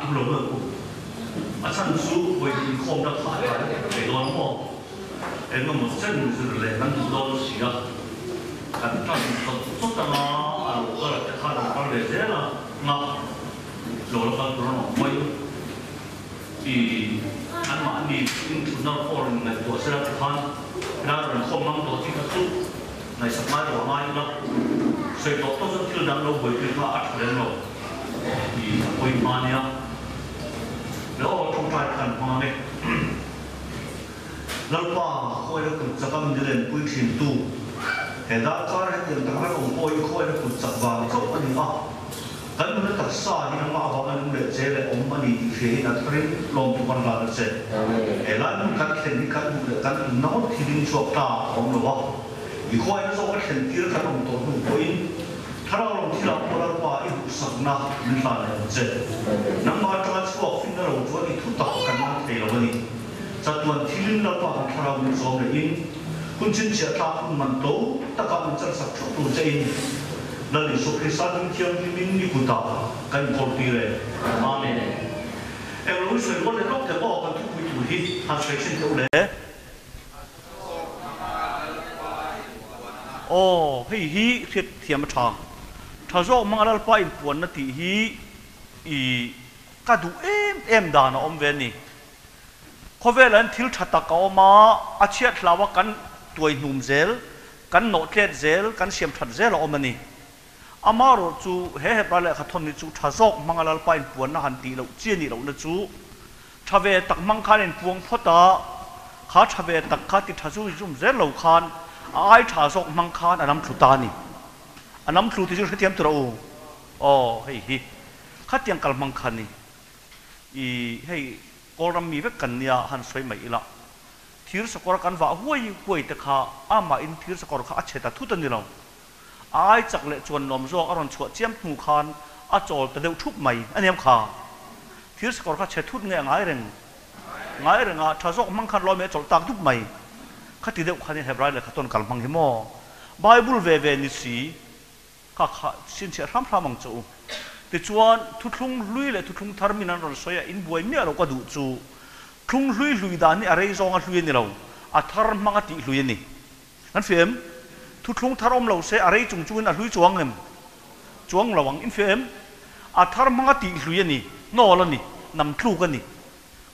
tum lo mai u. A chhan chu vawi hnih inkhawmna kha a tlai lutuk thei dawn maw? Eng emaw chen zir leh kan duh dawn si a, kan tan chawt chawt anga a lo kal te khan an kal ve zel a, nga lo la kal tur an awm pawhin i anmahni inthutna hall in ngaihtuah sela tikhan helai rawn khawm ngam tawh chi kha chu ngaihsak ngai lo a ngai ila, sawi tawh tawh chuan thil dang lo buaipui kha a tha lem lo tih a pawi hma nia. Le aw tawngtai khan hmang ang e. Lalpa, khawiha kut chaka min lenpui thintu, he darkar hetiang taka kan awm pawh hi khawiha kut chak vang chauh a ni a, kan nuna taksa hi nangmah avanga nung leh che leh awm a ni tih hria in a tharin lawmtu kan hlan a che. He lai hmun kan thlen hi kan duh leh kan tumna ngawt hi ding chhuak ta a awm lo a, i khawiha zawka thlen tir kan awm tawh hnu pawhin Thlarau lam thilah pawh Lalpa i duhsakna min hlan leh ang che. Nangmah atanga chhuak finna lo chuan i thutak kan man thei lo a ni. Chatuan thilin Lalpa kan thlarau min zawm leh in, hun chhinchhiah tlak hun man to takah min chalsak theuh tur che in, Lal Isua Krista hming thianghlimin i kutah kan inkawl tir e. Amen. Eng lo i sawi rual leh lawk teh aw kan thupui tur hi han sawi chhin teh u le. Aw, hei hi hriat thiam a tha. Tha zawk hmanga Lalpa inpuanna tih hi i ka duh em em dan a awm ve a ni. Khawvelah hian thil tha tak a awm a, a chhiat hlau a kan tuai hnum zel, kan nawh tlet zel, kan siam that zel a awm a ni. Amaherawh chu he Hebrai lehkha thawn hi chu tha zawk hmanga Lalpa inpuanna han tih loh chi a nih lohna chu Tha ve tak hmang khan inpuang phawt a, kha tha ve tak kha ti tha zui zum zel lo khan a ai tha zawk hmang khan a nam thlu ta a ni. A nam thlu tih chu hrethiam tur a u. Aw, hei hi khatiang kal hmang kha ni. I hei Kawlram mi vek kan nia han sawi mai ila. Thir sakawr kan vah huai huai te kha amahin thir sakawr kha a chhe ta thut a ni lo. A ai chak leh chuan nuam zawk a rawn chhuah chiam hnu khan a chawl ta deuh thup mai a niam kha. Thir sakawr kha chhe thut nge a ngai reng ngai reng a, tha zawk hmang khan lawmi a chawlh tak dup mai. Khati deuh khan in Hebrai lehkha tawn kal hmang hi maw? Bible ve ve ni si ka kha chhinchhiah hram hram ang che u. Tichuan thuthlung hlui leh thuthlung thar min an rawn sawi a, in buai miah lo ka duh chu thlung hlui hlui dan hi a rei zawng a hlui a ni lo, a thar hmang a tih hlui a ni. An feh em? Thuthlung thar awm lo se a rei chung chungin a hlui chuang em? Chuang lo ang. In feh em? A thar hmanga tih hlui a ni, hnawl a ni, nam tluk a ni.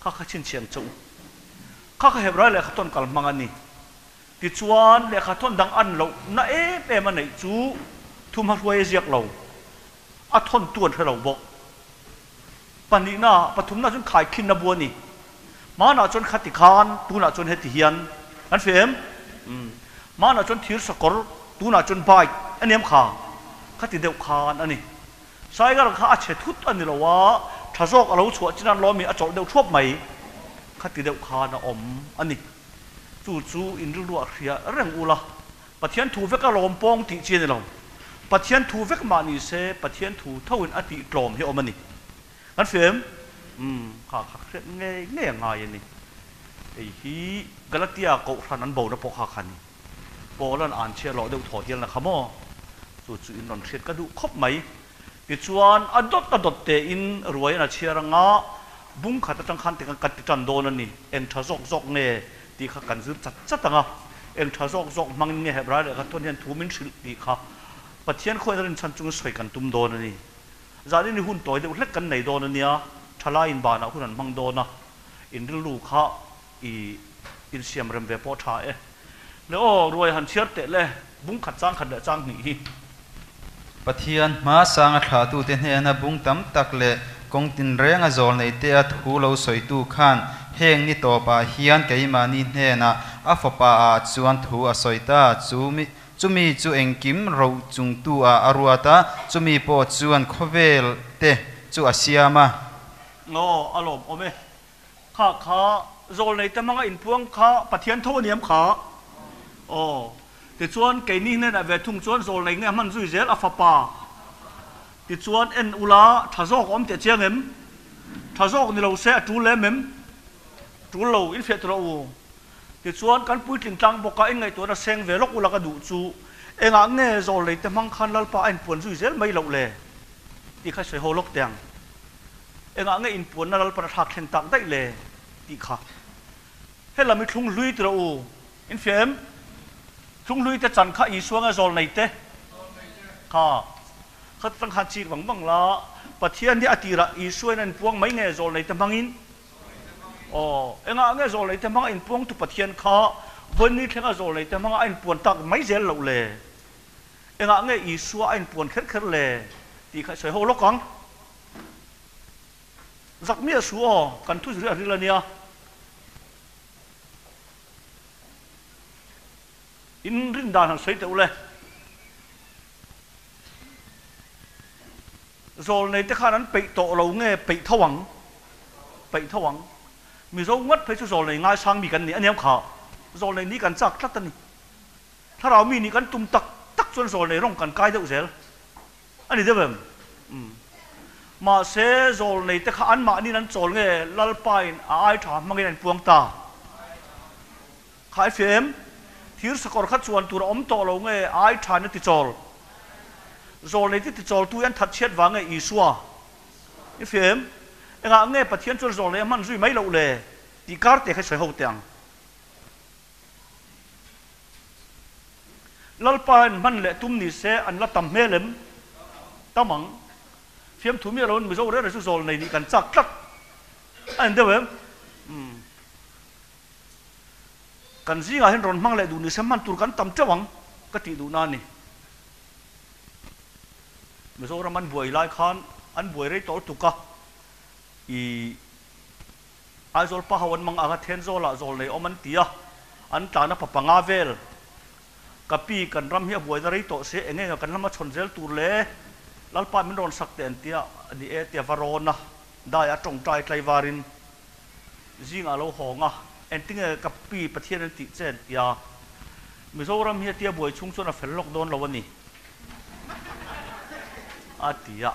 Kha kha chhinchhiah ang che u. Kha kha Hebrai lehkhathawn kal hmang a ni. Tichuan, lehkhathawn dang an loh na em em a neih chu thumha hruai a ziak lo. A thawntu an hre lo bawk. Pahnihna, pathumna chuan khaikhinna bu a ni. Hmanah chuan khati khan, tunah chuan heti hian an hria em? Umm. Hmanah chuan thir sakawr, tunah chuan bike a ni em kha? Khati deuh khan a ni. Saigar kha a chhe thut a ni lo a, tha zawk a lo chhuah chin an lawmi a chawlh deuh thuap mai. Khati deuh khan a awm a ni. Chu chu inrilruah hria reng ula. Pathian thu vek a lawm pawng tih chi a ni lo. Pathian thu vek mah ni se Pathian thu thoin a tih tlawm hi a awm a ni. Kan hria em? Umm, kha kha hriat ngei ngei a ngai a ni. Hei hi Galatia kohhran an bona pawh kha kha a ni. Paula'n an chhiar loh deuh thaw hialna kha maw? Chu chu in rawn hriat ka duh khawp mai. Tichuan a dawt a dawt tein ruai an a chhiar anga bung khat atang khan ti kan ti tan dawn a ni. Eng tha zawk zawk nge tih kha kan zir chat chat ang a, eng tha zawk zawk hmangin nge Hebrai lehkha thawn hian thu min hrilh tih kha Pathian khawiin rinchhan chungin sawi kan tum dawn a ni. Zanin i hun tawi deuh hlek kan nei dawn a nia, thalaiin banah hun an hmang dawn a, in rilru kha i insiam rem ve pawh tha e. Le aw, ruai han chhiar teh le, bung khat chang khat leh chang hnih hi. Pathian hma sanga thlahtute hnena bung tam tak leh kawng tinrenga zawl neite a thu lo sawitu khan heng ni tawpah hian keimahni hnenah a fapa ah chuan thu a sawi ta. Chumi chumi chu engkim ro chungtu ah a ruat a, chumi pawh chuan khawvel te chu a siam a. Aw, a lawmawm e. Kha kha zawl neite hmanga inpuang kha Pathian tho a niam kha. Aw, tichuan keini hnenah ve thung chuan zawl nei nge a hman zui zel a fapa. Tichuan en ula tha zawk a awm teh chiang em? Tha zawk ni lo se a tul lem em? Tul lo, infiah tur a u. Tichuan kan puitling tlang bawka inngaihtuahna seng ve lawk ula ka duh chu engah nge zawl neite hmang khan Lalpa a inpuan zui zel mai loh le? Tih kha sawi ho lawk teh ang. Engah nge inpuanna Lalpan a thlak thleng tak daih le? tih kha. Helam i thlung hlui ti rawh u. In hria em? Thlung hlui te chan kha Isua nge zawl nei te? Kha. Kha tang khan chik vang vang la, Pathian hi a tirah Isua in a inpuang mai nge zawl nei te hmangin? Aw, engah nge zawl nei te hmanga inpuang tu Pathian kha vawiin thlenga zawl nei te hmanga a inpuan tak mai zel loh le? Engah nge Isua a inpuan kher kher le? Tih kha i sawi ho lawk ang. Zak miah su aw, kan thu zir a ril a nia. In rin dan han sawi teh u le. Zawlnei te khan an peih tawh lo nge peih tho ang? Peih tho ang. Mizo ngat phei chu zawlnei ngaisang mi kan ni a niam kha. Zawlnei ni kan chak tlat a ni. Thlarau mi nih kan tum tak tak chuan zawlnei rawng kan kai deuh zel. A ni deuh em? Umm. Mahse, zawlnei te kha anmahniin an chawl nge Lalpain a ai tha hmangin an puang ta? Kha i fia em? Thir sakawr kha chuan tur a awm tawh lo nge a ai thain a ti chawl? Zawlnei te ti chawltu hi an that chhiat vang nge Isua? I fia em? Engah nge Pathian chuan zawlnei a hman zui mai loh le? Tih kar te kha i sawi ho teh ang. Lalpa in hman leh tum ni se an la tam hmel em? Tam ang. Fiamthu miah loin Mizo reng reng chu zawl nei nih kan chak tlat a en deuh em? Umm. Kan zingah hian rawn hmang leh duh ni se hman tur kan tam teuh ang ka tih duhna a ni. Mizoram an buai lai khan an buai rei tawh lutuk a, i. Aizawl pa ho an mang ang a, Thenzawlah zawl nei awm an ti a, an tlan a pa panga vel. Ka pi, kan ram hi a buaina rei tawh se, eng eng a kan lama chhawn zel tur le? Lalpa min rawn sak teh an ti a, ni e tia va rawn a, dai a tawngtai tlaivarin zingah a lo hawng a, engtinge ka pi Pathian an tih che an ti a, Mizoram hi a tia buai chhung chuan a fel lawk dawn lo a ni a ti a.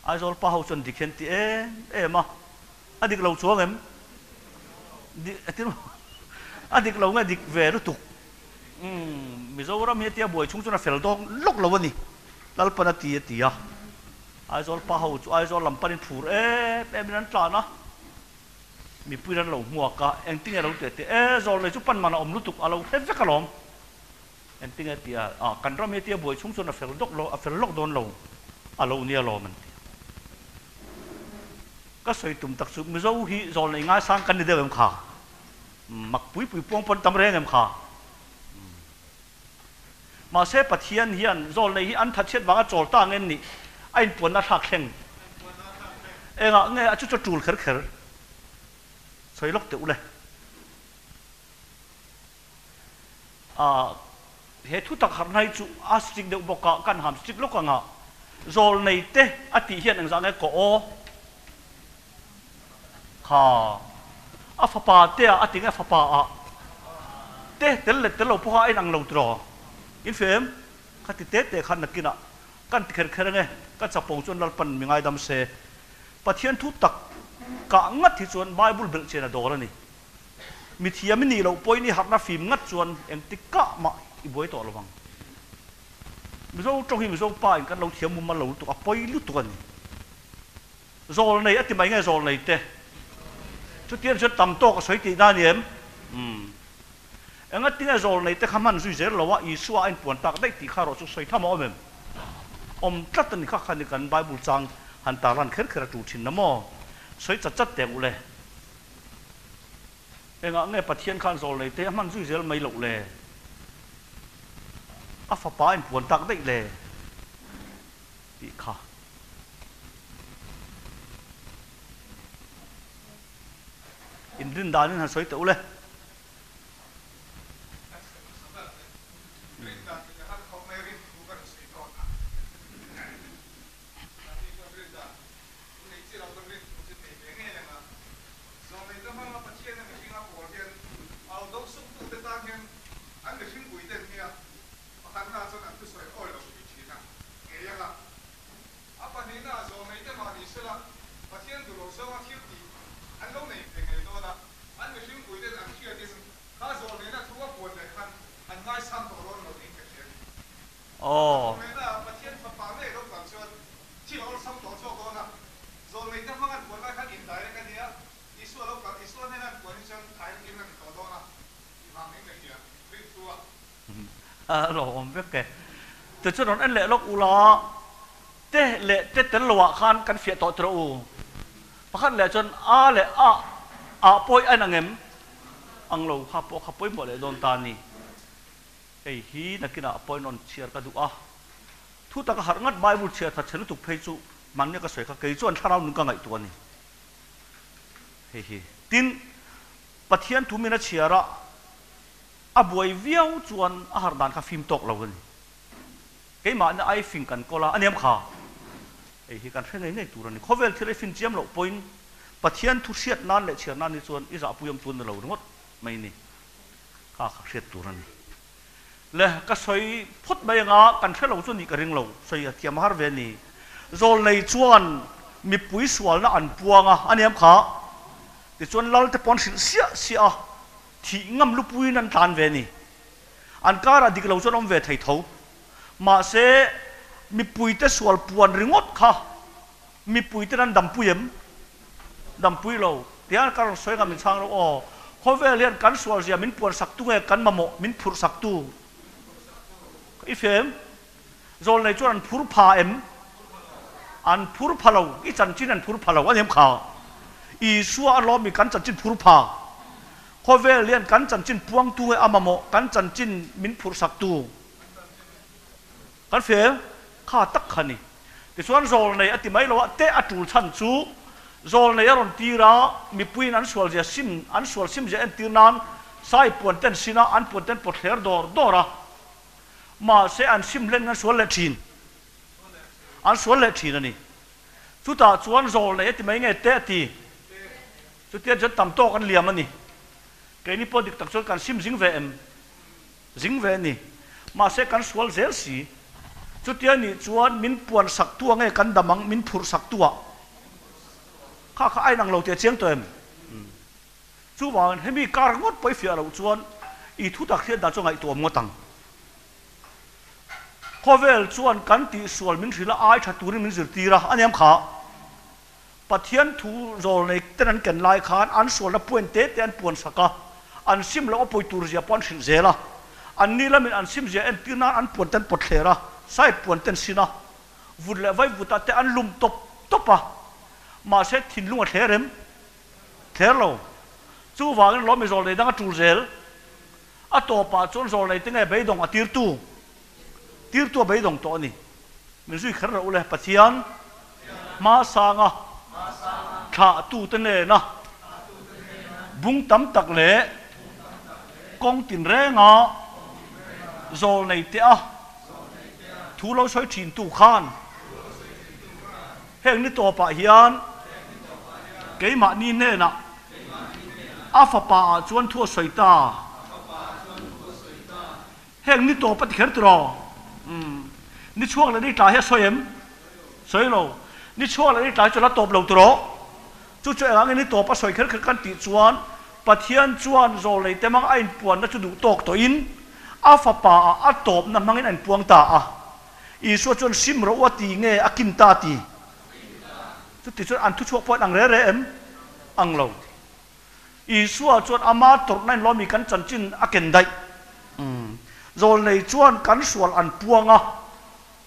Aizawl pa ho chuan dik hian ti em em a, a dik lo chuang em? A dik lo nge dik ve lutuk? Umm, Mizoram hi tia buai chhung chuan a fel dawk lawk lo a ni, Lalpan a ti a ti a. Aizawl pa ho chu Aizawl lam panin phur em em in an tlan a, mipui an lo hmuak a, engtinge lo teh teh e, zawl nei chu pan man a awm lutuk, a lo hre vek alawm. Engtinge ti a, ah kan ram hi tia buai chhung chuan a fel dawk lo, a fel lawk dawn lo a lo nia lawm an ti a. Ka sawi tum tak chu Mizo hi zawl nei ngaisang kan ni deuh em kha? Mak pui pui puang pawn tam reng em kha? Mahse Pathian hian zawl nei hi an thatchhiat vanga chawl ta nge nih a inpuanna thlak thleng? Engah nge a chu chu a tul kher kher? Sawi lawk teh u le. A, he thu tak harhna hi chu a strict deuh bawk a, kan ham strict lawk ang a, zawl nei te a tih hian engzah nge kaw aw? Kha, a fapa te ah a ti nge fapa ah te tel leh tel lo pawh kha a inang lo tiraw? In fem, kha ti te te khan nakinah kan ti kher kher ange, ka chapawng chuan Lalpan mi ngaidam se. Pathian thu tak kah ngat hi chuan Bible belh chian a dawl a ni. Mithiam i nih loh pawhin i harhna fim ngat chuan engti kah mah i buai tawh lo vang. Mizo tawng hi Mizo pa in kan lo thiam mum a lo lutuk a pawi lutuk a ni. Zawl nei a ti mai nge zawl nei te? Chutiang chuan tam tawk a sawi tihna a ni em? Umm. Engatinge zawl nei te kha hman zui zel lo a Isua a inpuan tak daih tih kha erawh chu sawi tham a awm em? Awm tlat a ni kha kha ni kan Bible chang han tarlan kher kher a tu thin na maw? Sawi chat chat teh u le. Engah nge Pathian khan zawl nei te a hman zui zel mai loh le? A fapa a inpuan tak daih le? Tih kha. Inrin danin han sawi teh u le. Nei chi lo kan rin thu chu thei ve ngei ang a. Zawhneihna hmanga Pathiana mihring a pawl hian au do suk tute tan hian an mihring pui ten hi a pakhatna chuan an thusawi awi lo thei thin a ngei ang a. A pahnihna ah zawhneihte mah ni sela Pathian duh loh zawnga thil tih an lo nei ve ngei dawn a, an mihring pui ten an hriatin kha zawhneihna thu a puan leh khan an ngaisang tawh dawn lo niin ka hria a ni. Aw. Zawhneihna ah Pathian fapa ngei lo kal chuan Thil awlsam tawh chawk dawn a, zawlnei Zawlneite hmang an puan lai khan indirect a nia, Isua lo kal, Isua hnena an puan hi chuan direct in a ni tawh dawn a tih vang in ka hria, rin thu a. A lo awm vek e. Tichuan rawn en leh lawk ula, te leh te tel loah khan kan fiah tawh tawh u. Pakhat leh chuan a leh a ah pawh hi a inang em? Ang lo kha pawh kha pawimawh leh dawn ta a ni. Hei hi nakinah pawhin rawn chhiar ka duh a. Thu taka harh ngat Bible chhiar khat chhe lutuk phei chu hmannia ka sawi kha kei chuan thlarau nun ka ngaihtuah a ni. Hei hi. Tin, Pathian thu min a chhiar a, a buai viau chuan a harh dan kha fim tawk lo a ni. Keimahni ai fing kan kawl a, a niam kha. Hei hi kan hre ngei ngei tur a ni. Khawvel thil i fin chiam loh pawhin Pathian thu hriat nan leh chhiar nan hi chuan i zahpui awm chu ni lo ringawt mai ni. Kha kha hriat tur a ni. Le, ka sawi phawt mai anga kan hre lo chu nih ka ring lo, sawi a thiam har ve a ni. Zawlnei chuan mipui sualna an puang a, a niam kha. Tichuan Lal te pawh an hrilh siah siah a, thih ngam lupuiin an tlan ve a ni. An karah dik lo chuan awm ve thei tho. Mahse, mipuite sual puan ringawt kha mipuiten an dampui em? Dampui lo. Tihian ka rawn sawi ngam min chhang lo aw. Khawvel hian kan sual zia min puan sak tu nge kan mamawh min phurh sak tu? I fem? Zawlnei chuan an phur pha em? An phur pha lo. I chanchin an phur pha lo a ni em kha? Isua a lawm i kan chanchin phur pha. Khawvel hian kan chanchin puangtu nge a mamawh kan chanchin min phurh sak tu? Kan fel kha tak kha ni. Tichuan zawlnei a ti mai lo a, teh a tul chhan chu zawlnei a rawn tir a, mipuiin an sual zia sim, an sual sim zia entir nan sai puan ten sin a, an puan ten pawt thler dawr dawr a. Mahse an sim hlen an sual leh thin. An sual leh thin a ni. Chutah chuan zawlnei a ti mai nge teh a ti. Chutiang chuan tam tawk an liam a ni. Keini pawh dik tak chuan kan sim zing ve em? Zing ve a ni. Mahse kan sual zel si. Chutia nih chuan min puan sak tu ange kan dam ang, min phurh sak tu ah. Kha kha a inang lo tih a chiang tawh em? Chuvangin hemi kar ngawt pawh i fiah loh chuan i thu tak hriat dan chu ngaihtuah awm ngawt ang. Khawvel chuan kan tihsual min hrilh a, ai tha turin min zirtir a, a niam kha. Pathian thu zawlnei ten an ken lai khan an sualna puan te te an puan sak a, an sim loh a pawi tur zia pawh an hrilh zel a. An ni lamin an sim zia entir nan an puan te an pawt thler a, sai puan te an sin a, vut leh vai vutah te an lum tawp tawp a. Mahse thinlung a thler em? Thler lo. Chuvangin lawmi zawlnei dang a tul zel. A tawpah chuan zawlnei te nge beidawng a tirtu? Tirtu a beidawng tawh a ni. Min zui kher loh le, Pathian hmasanga thlahtute nena bung tam tak leh kawng tinrenga zawlnei te a thu lo sawi thintu khan heng ni tawpah hian keimahni hnenah a fapa ah chuan thu a sawi ta. Heng ni tawp a ti kher tiraw? Umm. Ni chhuak leh ni tla hi a sawi em? Sawi lo. Ni chhuak leh ni tla hi chu la tawp lo tiraw? Chu chu engah nge ni tawp a sawi kher kher kan tih chuan Pathian chuan zawlei te hmang a inpuanna chu duh tawk tawhin a fapa ah a tawpna hmangin a inpuang ta a. Isua chuan sim rawh u a ti nge a kin ta ti? Chuti chuan an thuchhuak pawh an ang re re em? Ang lo. Isua chuan ama tawrhna in lawmi kan chanchin a ken daih. Zawlnei chuan kan sual an puang a,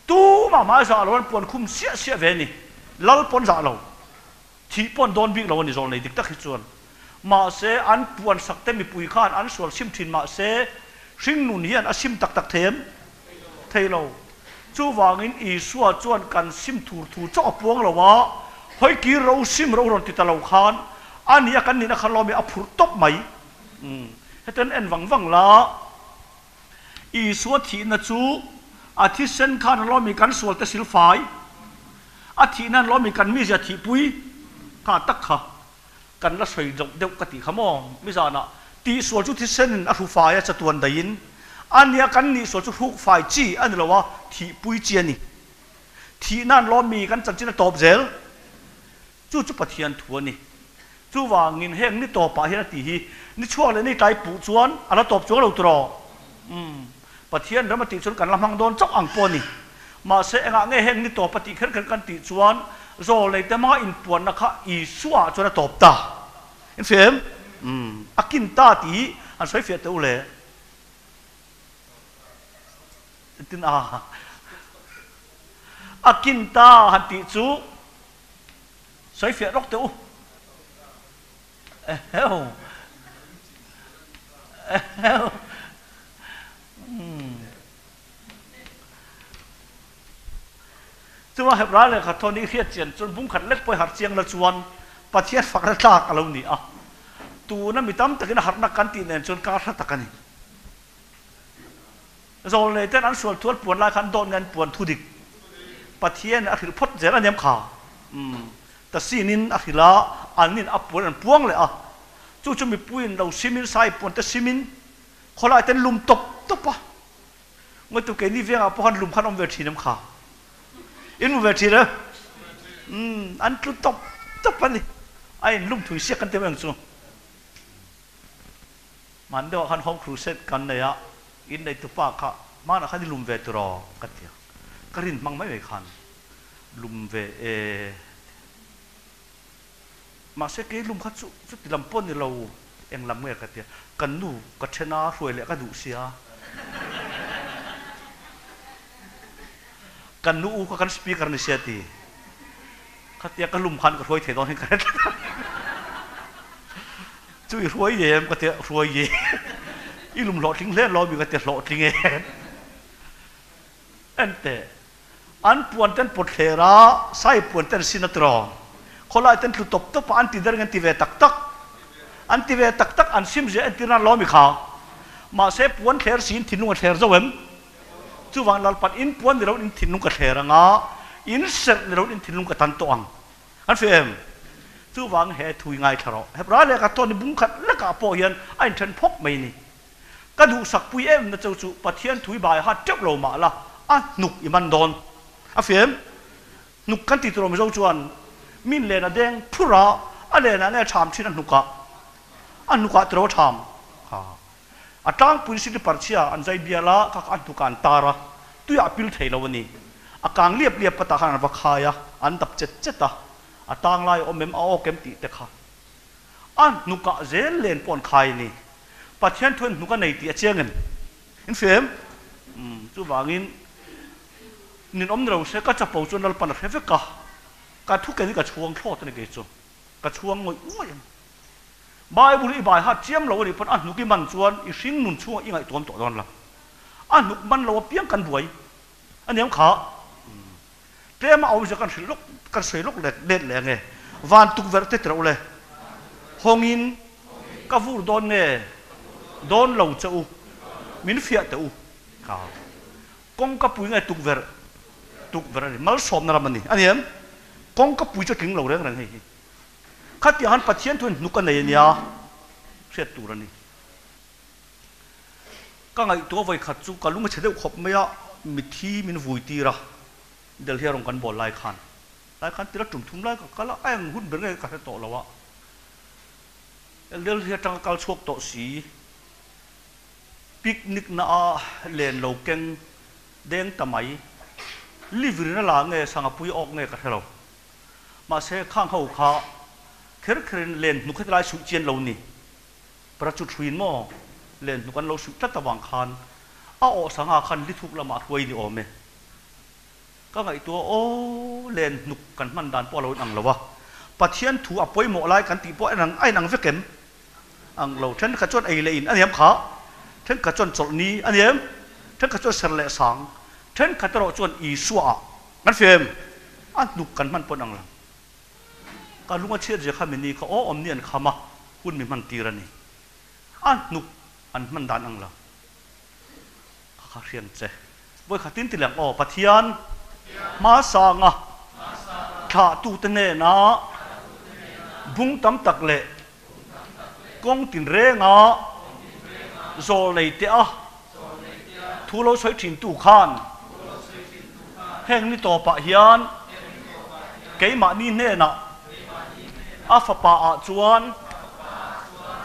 tumah hmai zah lo an puan khum siah siah ve a ni. Lal pawn zah lo, thih pawn dawn bik lo a ni zawlnei dik tak hi chuan. Mahse, an puan sak te mipui khan an sual sim thin mahse, hringnun hian a sim tak tak thei em? Thei lo. Chuvangin Isua chuan kan sim tur thu chauh a puang lo a, hawi kir ro sim ro rawn ti ta lo khan a nia kan nihna kha lawmi a phurh tawp mai. Hetiang en vang vang la, Isua thihna chu a thisen khan a lawmi kan sual te silfai, a thihna an lawmi kan mizia thihpui kha tak kha kan la sawi deuh deuh ka tih kha maw? Mizanah tihsual chu thisenin a hru fai a, chatuan daihin a nia kan nihsual chu hruk fai chi a ni lo a, thihpui chi a ni. Thihna an lawm mi kan chanchin a tawp zel. Chu chu Pathian thu a ni. Chuvangin heng ni tawpah hian a tih hi ni chhuak leh ni tlai puh chuan a la tawp chuang lo tiraw? Umm. Pathian ram a tih chuan kan la hmang dawn chauh ang pawh a ni. Mahse engah nge heng ni tawp a tih kher kher kan tih chuan Zawlneite hmanga inpuanna kha Isua chuan a tawp ta. In hria em? Umm, a kin ta tih han sawi fiah teh u le. Tin a, a kin ta han tih chu sawi fiah rawk teh u. Eheu. Eheu. Umm. Chuma Hebrai lehkha thawn i hriat chian chuan bung khat lek pawh i harh chiang la chuan Pathian fakna tlak a lo ni a. Tuna mi tam takin a harhna kan tih nen chuan kar hla tak a ni. Zawlnei ten an sual thual puan lai khan dawt nge an puan thu dik Pathian a hrilh phawt zel a niam kha. Umm ta sinin a hrilh a, an in a puan an puang leh a. Chu chu mipuiin lo simin sai puan te simin khawlai ten lum tawp tawp a. Ngawitu keini vengah pawh khan lum khan awm ve thin em kha? In hmu ve thin em? Umm an tlu tawp tawp a ni. A in lum thui siak kan ti mai ang chu. Hman deuhah khan Home Crusade kan nei a, in neitu pa kha hmanah khan i lum ve tiraw ka ti a. Ka rin hmang mai mai khan lum ve e. Mahse kei lum kha chu chuti lam pawh ni lo, eng lam nge ka tia, kan nu ka then a, hruai leh ka duh sia. Kan nu u kha kan speaker ni sia ti. Khatia ka lum khan ka hruai thei dawn hi ka hre tlat a. Chu i hruai em ka tia, hruai e. I lum hlawhtling hle lo mi ka tia, hlawhtling e. Enteh. An puan ten pawt thler a, sai puan ten sin a tiraw. Khawlai ten tlu tawp tawp a, an ti der nge an ti ve tak tak. An ti ve tak tak, an sim zia entir nan lo mi kha. Mahse puan thler siin thinlung a thler zo em? Chuvang Lalpan in puan ni loin in thinlung ka thler ang a, in serh ni loin in thinlung ka tan tawh ang. An hria em? Chuvang he thui ngaithla rawh. Hebrai lehkha thawn hi bung khat lekah pawh hian a inthen phawk mai ni. Ka duhsak pui em na cheu chu Pathian thui bai hat teuh lo mah la, a hnuk i man dawn. A fem hnuk kan ti tur Mizo chuan min len a deng phur a, a len ah nge tham thin a hnuk ah, a hnuk ah tiro a tham kha. A tlangpui city parchhia an zai bial a, kha kha a hnuk ah an tar a, tui ah a pil thei lo a ni. A kang liap liap patah khan an va khai a, an dap chet chet a, a tang lai a awm em, a awk em tih te kha. A hnuk ah zel len pawh an khai a ni. Pathian thuin hnuk a nei tih a chiang em? In hria em? Umm, chuvangin ninawm ni lo se ka chapo chuan Lalpan a hre vek a, ka thu ken hi ka chhuang thlawt a ni kei chu, ka chhuang ngawih ngawih a ni. Bible i bai hat chiam lo a nih pawn a hnuk i man chuan i hring nun chhungah i ngaihtuam tawh dawn lo. A hnuk man lo apiang kan buai a niang kha. Umm, tlem a awmzia kan hrilh lawk, kan sawi lawk let let leh ange. Van tukverh te tirh ule. Hawngin ka vur dawn nge? Dawn lo che u. Min fiah teh u. Ka kawngka pui nge tukverh? Tukverh a ni. Malsawmna ram a ni. A ni em? Kawngka pui chu a tling lo reng reng hei hi. Khatiang han Pathian thuin hnuk a nei a nia hriat tur a ni. Ka ngaihtuah vawikhat chu ka lung a chhe deuh khawp mai a, mithi min vui tir a, Delhi a rawn kan bawl lai khan. Lai khan tira tum thum lai ka kal a, a eng hun ber nge ka hre tawh lo a. Delhi atanga kal chhuak tawh si, picnic na a len lo keng deng ta mai, livery na la nge sangapui awk nge ka hre lo. Mahse khang ho kha kher kherin len hnuk heti lai suih chian lo ni. Pra chu thluin maw? Len hnuk an lo suih tlat avang khan a awh sangha khan li thuk lamah hruai ni awm e. Ka ngaihtuah aw, len hnuk kan hman dan pawh a lo inang lo a, Pathian thu a pawimawh lai kan tih pawh a inang vek em? Ang lo, thenkhat chuan ei leh in a ni em kha? Thenkhat chuan chawlh ni a ni em? Thenkhat chuan ser leh sang, thenkhat erawh chuan Isua ah kan hria em? A hnuk kan hman pawh inang lo. Ka lung a chhiat zia kha mini kha aw awm ni an kham a, hun mi hman tir a ni. A hnuk an hman dan ang lo. Kha kha hriam che. Vawi khatin ti leng aw Pathian hmasanga thlahtute hnena bung tam tak leh kawng tinrenga zawl nei teh a thu lo sawi thintu khan heng ni tawpah hian keimahni hnenah a fapa ah chuan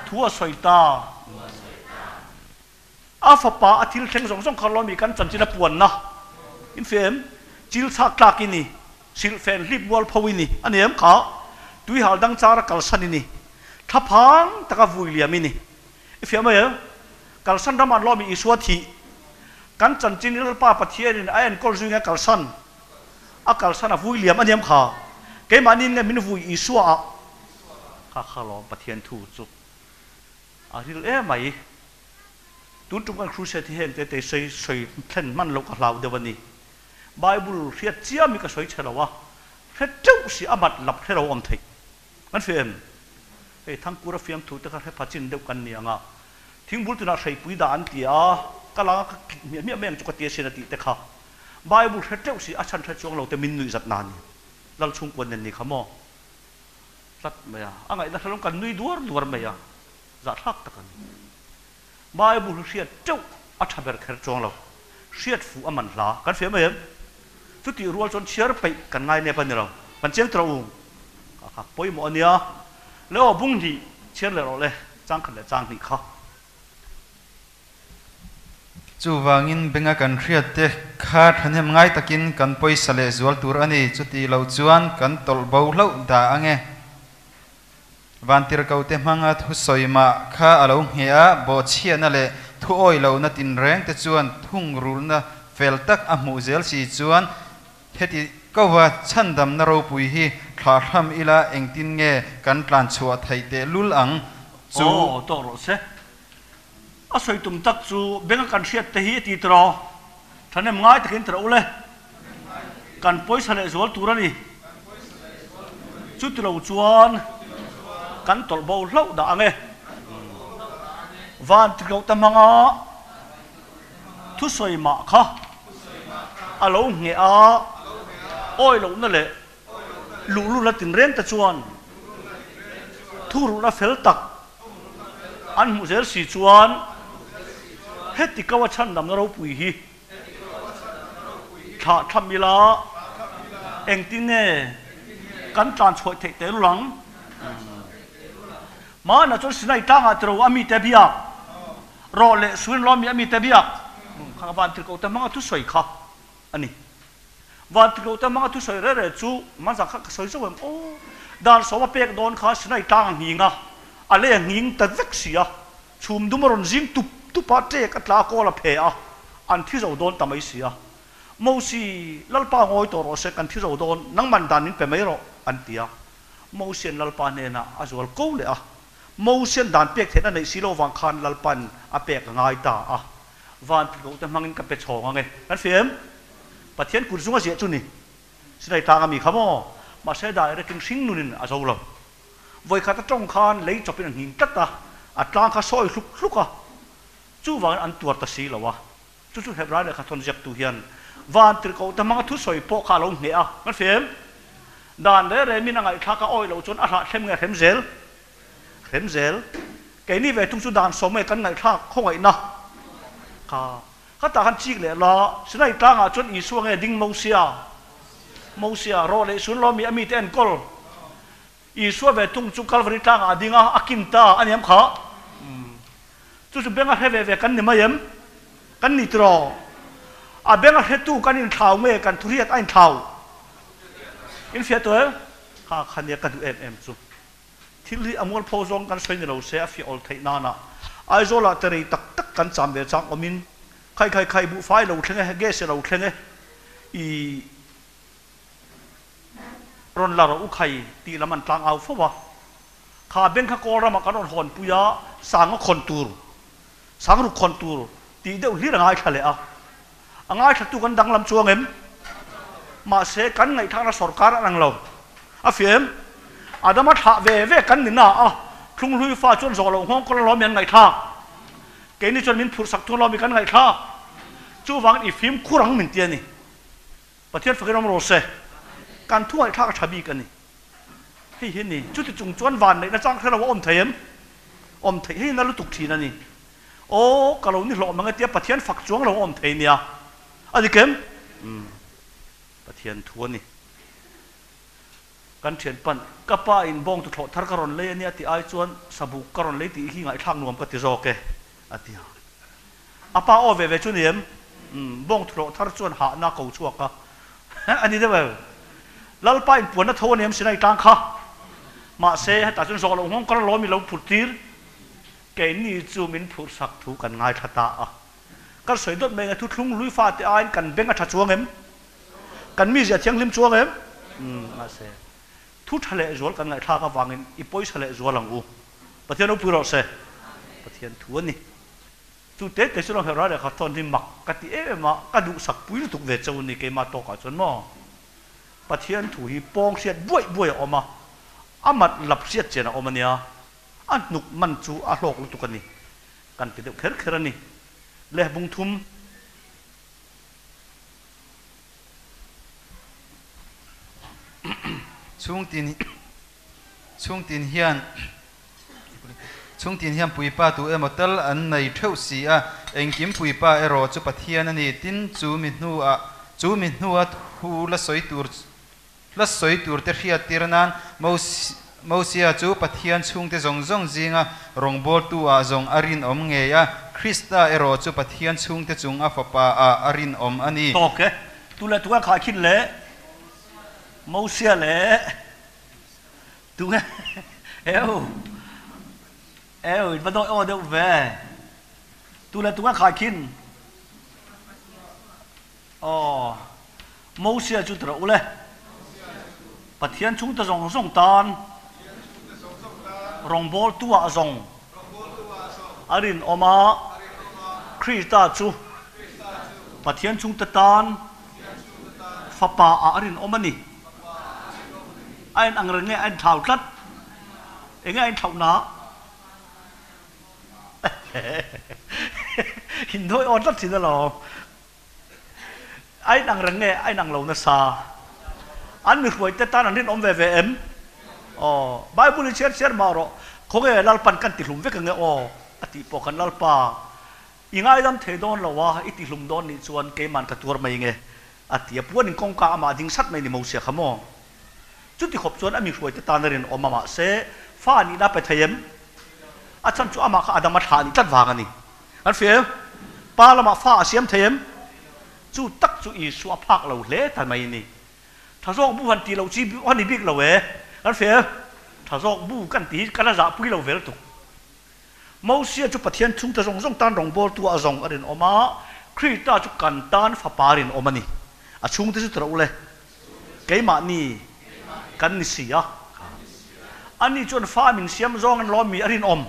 thu a sawi ta. A fapa a thil thleng zawng zawng kha lawmi kan chanchin a puanna in fem chil chhak tlak i ni. Silhfen hlip mual pho i ni a ni em kha? Tuihal dang chara kalsan i ni. Thlaphang taka vui liam i ni. I fiah mai em? Kalsan ram an lawmi Isua thih. Kan chanchin i Lalpa Pathianin a enkawl zui nge kalsan? A kalsan a vui liam a ni em kha? Keimahni nge min vui Isua ah? Kha kha lawm Pathian thu chu a ril emai. Tun tum kan crusade hi heng te te sawi sawi thlen hman loh ka hlau deuh a ni. Bible hriat chiam hi ka sawi chhe lo a, hre teuh si a mat lap hre lo awm theih. Kan hria em? Hei Thangkura fiamthu te kha hre pha chin deuh kan ni ang a, thingbul tunah hreipui dah an ti a, ka langa ka kik hmiah hmiah mai ang chu ka ti asin a tih te kha. Bible hre teuh si a chhan hre chuang lo te min nuih zat na ni. Lal chhungkua nen ni kha maw? Tlat mai a, a ngaihna hre lo kan nui duar duar mai a, zahthlak tak a ni. Bible hriat teuh a tha ber kher chuang lo. Hriat fuh a man hla. Kan hria mai em? Chutih rual chuan chhiar peih kan ngai nep a ni lo. Kan chiang tawh u. Ka kha pawimawh a nia. Le aw bung hnih chhiar leh rawh le, chang khat leh chang hnih kha. Chuvangin benga kan hriat te kha thahnem ngai takin kan pawisa leh zual tur a ni. Chuti lo chuan kan tawlh bo hlauh dah ange. Vantirhkote hmanga thusawi mah kha a lo ngheh a, bawhchhiahna leh thuawi lohna tinreng te chuan thungrulhna fel tak a hmuh zel si chuan heti kova chhandamna ropui hi thlahhram ila engtin nge kan tlanchhuah theih tehlul ang chu? Aw, tawk rawh se. A sawi tum tak chu benga kan hriat te hi a ti tiraw? Thahnem ngai takin tiraw ule. Kan pawisa leh zual tur a ni. Chuti lo chuan kan tawlh bo hlauh dah ang e. Van ti loh ta hmanga thusawi mah kha a lo ngheh a, awi lohna leh luhlul a tinreng te chuan thurulhna fel tak an hmuh zel si chuan heti ko a chhandamna ropui hi Thlah tham ila engtin nge kan tlan chhuah theih tel ang? Mahna chuan Sinai tlangah tiro a mite biak rawh leh Surin lawmi a mite biak kha Vantirhkohte hmanga thusawi kha a ni. Vantirhkohte hmanga thusawi reh reh chu hmanzah kha ka sawi zauh em aw. Dan sawma pek dawn kha Sinai tlang a nghing a, a lei a nghing ta vek si a. Chhum dum a rawn zing tup tup a, ṭek a tla kawl a phe a, an thi zo dawn ta mai si a. Mosi, Lalpa ngawi tawh rawh se, kan thi zo dawn, nangman dan min pe mai rawh, an ti a. Mosian Lalpa hnenah a zual ko leh a. Mosian dan pek theihna neih si lo vang khan Lalpa'n a pek a ngai ta a. Van tihlohte hmangin ka pe chhawng ang e. Kan hria em? Pathian kut zunga ziah chu ni. Sinai tlang a mi kha maw? Mahse direct-in hringnunin a zo lo. Vawikhat a tawng khan lei chawpin a nghing tlat a, a tlang kha sawi hluk hluk a, chuvangin an tuar ta si lo a. Chu chu Hebrai lehkha thawn ziaktu hian van tirhkohte hmanga thusawi pawh kha a lo hneh a, kan hria em? Dan reng rengin a ngaihthlak a awih loh chuan a hlah thlem nge hrem zel? Hrem zel. Keini ve thung chu dan sawm nge kan ngaihthlak khawngaihna kha khatah khan chik leh la, Sinai tlangah chuan Isua nge ding Mosia? Mosia, rawh leh sun lawmi a mite enkawl. Isua ve thung chu Kalvari tlangah a ding a, a kin ta a ni em kha? Chu chu benga hre ve ve kan ni mai em? Kan ni tiraw? A benga hretu kan inthlau nge kan thuriat a inthlau? Infiah tawh em? Kha kha nia ka duh em em chu. Thil hi a mualpho zawng kan sawi ni lo se a fiah awl theih nana Aizawlah te rei tak tak kan cham ve chang awmin khai khai khai buhfai lo thleng e, gas lo thleng e, i rawn la rawh u khai tih lam an tlang au fo a. Kha bank kha kawl ramah kan rawn hawn pui a, sanga khawn tur, sang ruk khawn tur tih deuh hlir a ngaithla leh a. A ngaithlatu kan danglam chuang em? Mahse kan ngaihthlakna sorkar an ang lo. A fiah em? Adama thlah ve ve kan ni na a, thlunghlui fa chuan zawh loh nghawng kawl alawm i an ngaihthlak. Keini chuan min phurhsak thung alawm i kan ngaihthlak. Chuvangin i fimkhur ang min ti a ni. Pathian fakin awm rawh se. Kan thu ngaihthlak a tha bik a ni. Hei hi a ni. Chuti chung chuan van neihna chang hre lo a awm thei em? Awm theih hei na lutuk thin a ni. Aw, ka lo ni hlawh mang e tia Pathian fak chuang lo a awm thei nia. A dik em? Umm. Pathian thu a ni. Kan thian pan, ka pa in bawng tu thlawh thar ka rawn lei a nia tih ai chuan sabuk ka rawn lei tih hi ngaihthlak nuam ka ti zawk e, a ti a. A pa aw ve ve chu ni em? Umm, bawng thu hlawh thar chuan hahna ko chhuak a, a ni deuh em? Lalpa in puanna tho a ni em Sinai tlang kha. Mahse, hetah chuan zawh loh nghawng kar alawm i lo phurh tir. Keini chu min phurhsak thu kan ngaithla ta a. Kan sawi dawt mai nge thuthlung lui fate aiin kan beng a tha chuang em? Kan mizia thianghlim chuang em? Umm, mahse, thu tha lehzual kan ngaihthlak avangin i pawisa lehzual ang u. Pathian ropui rawh se. Pathian thu a ni. Chu te te chu lo herh a lehkha thawn hi mak ka ti em em a, ka duhsak pui lutuk ve cheu ni keimah tawkah chuan maw. Pathian thu hi pawng hriat buaih buaih a awm a, a mat lap hriat chian a awm a nia, a hnuk man chu a hlawk lutuk a ni, kan ti deuh kher kher a ni. Le bung thum. Chhungtin Chhungtin hian Chhungtin hian puipa tu emaw tal an nei theuh si a, engkim puipa erawh chu Pathian a ni. Tin, chu mi hnuah chu mi hnua thu la sawi tur la sawi tur te hriat tir nan Mosia chu Pathian chhungte zawng zawng zinga rawngbawltu ah zawng a rinawm ngei a, Krista erawh chu Pathian chhungte chung a fapa ah a rinawm a ni. Tawk e, tu leh tu ka khaikhin le Mosia leh Tunge eu eu in va dawi aw deuh ve. Tu le tunge khaikhin aw Mosia chu tira ule. Pathian chhungte zawng zawng tan rawngbawl tu ah zawng a rinawm a, Krista chu Pathian chhungte tan fapa ah a rinawm a ni. A in ang reng nge a in thlau tlat? Enge a in thlauh na? In dawi aw tlat thin alawm. A in ang reng nge a in ang lo nasa? An mi hruai te tan an rinawm ve ve em? Aw, Bible in chhiar chhiar mah rawh, khawnge Lalpan kan tihlum vek ange aw a tih pawh khan Lalpa i ngaidam thei dawn lo a, i tihlum dawn nih chuan keiman ka tuar mai nge A ti a, puanin kawngka amah ding sat mai ni Mosia kha maw? Chuti khawp chuan a mi hruaite tan a rinawm a, mahse, fa nihna a pe thei em? A chhan chu amah kha Adama thlah a nih tlat vang a ni. Kan hria em? Pa lamah fa a siam thei em? Chu tak chu Isua a phak lo hle ta mai a ni. Tha zawk bu han tih loh chi a ni bik lo e. Kan hria em? Tha zawk bu kan tih hi ka la zahpui lo vel tuk. Mosia chu Pathian chhungte zawng zawng tan rawngbawltu a zawng a rinawm a, Krista chu kan tan Fapa rinawm a ni. A chhungte chu tawrh ule, keimahni kan ni si a. Ani chuan fa min siam zawng an lawm mi a rinawm.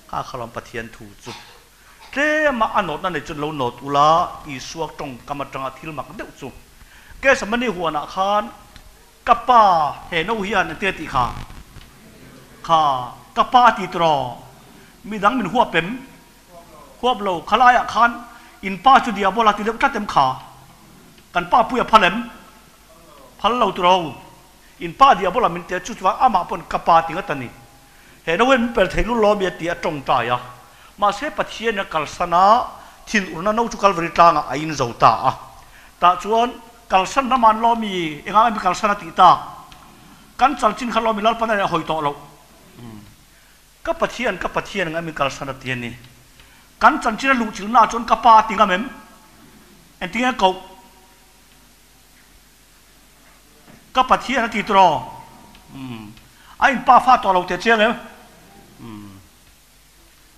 Kha kha lawm Pathian thu chu tlema a nawtna nei chuan lo nawt ula, Isua tawngkam atanga thil mak deuh chu Gethsemane huanah khan Ka pa he no hian engtin a tih kha? Kha, ka pa a ti tiraw? Midang min huap em? Huap lo, khalaiah khan in pa chu diabola ti deuh tlat em kha? Kan pa pui a phal em? Phal lo tiraw? In pa diabola min ti a, chu chuan amah pawn ka pa ti ngat a ni. He no hian min pel thei lul lo ami a ti a tawngtai a. Mahse Pathianin a kalsan a, thinurna no chu Kalvari tlangah a inzo ta a. Tah chuan Kalsan ram an lawmi engah nge mi kalsan a tih tak? Kan chalchin kha lawmi Lalpan a reh hawi tawh loh. Ka Pathian, ka Pathian engah mi kalsan a ti a ni. Kan chanchin a luhchilhna ah chuan ka pa a ti ngam em? Engtinge koh? Ka Pathian a ti tiraw? A in pa fa tawh lo teh chiang em?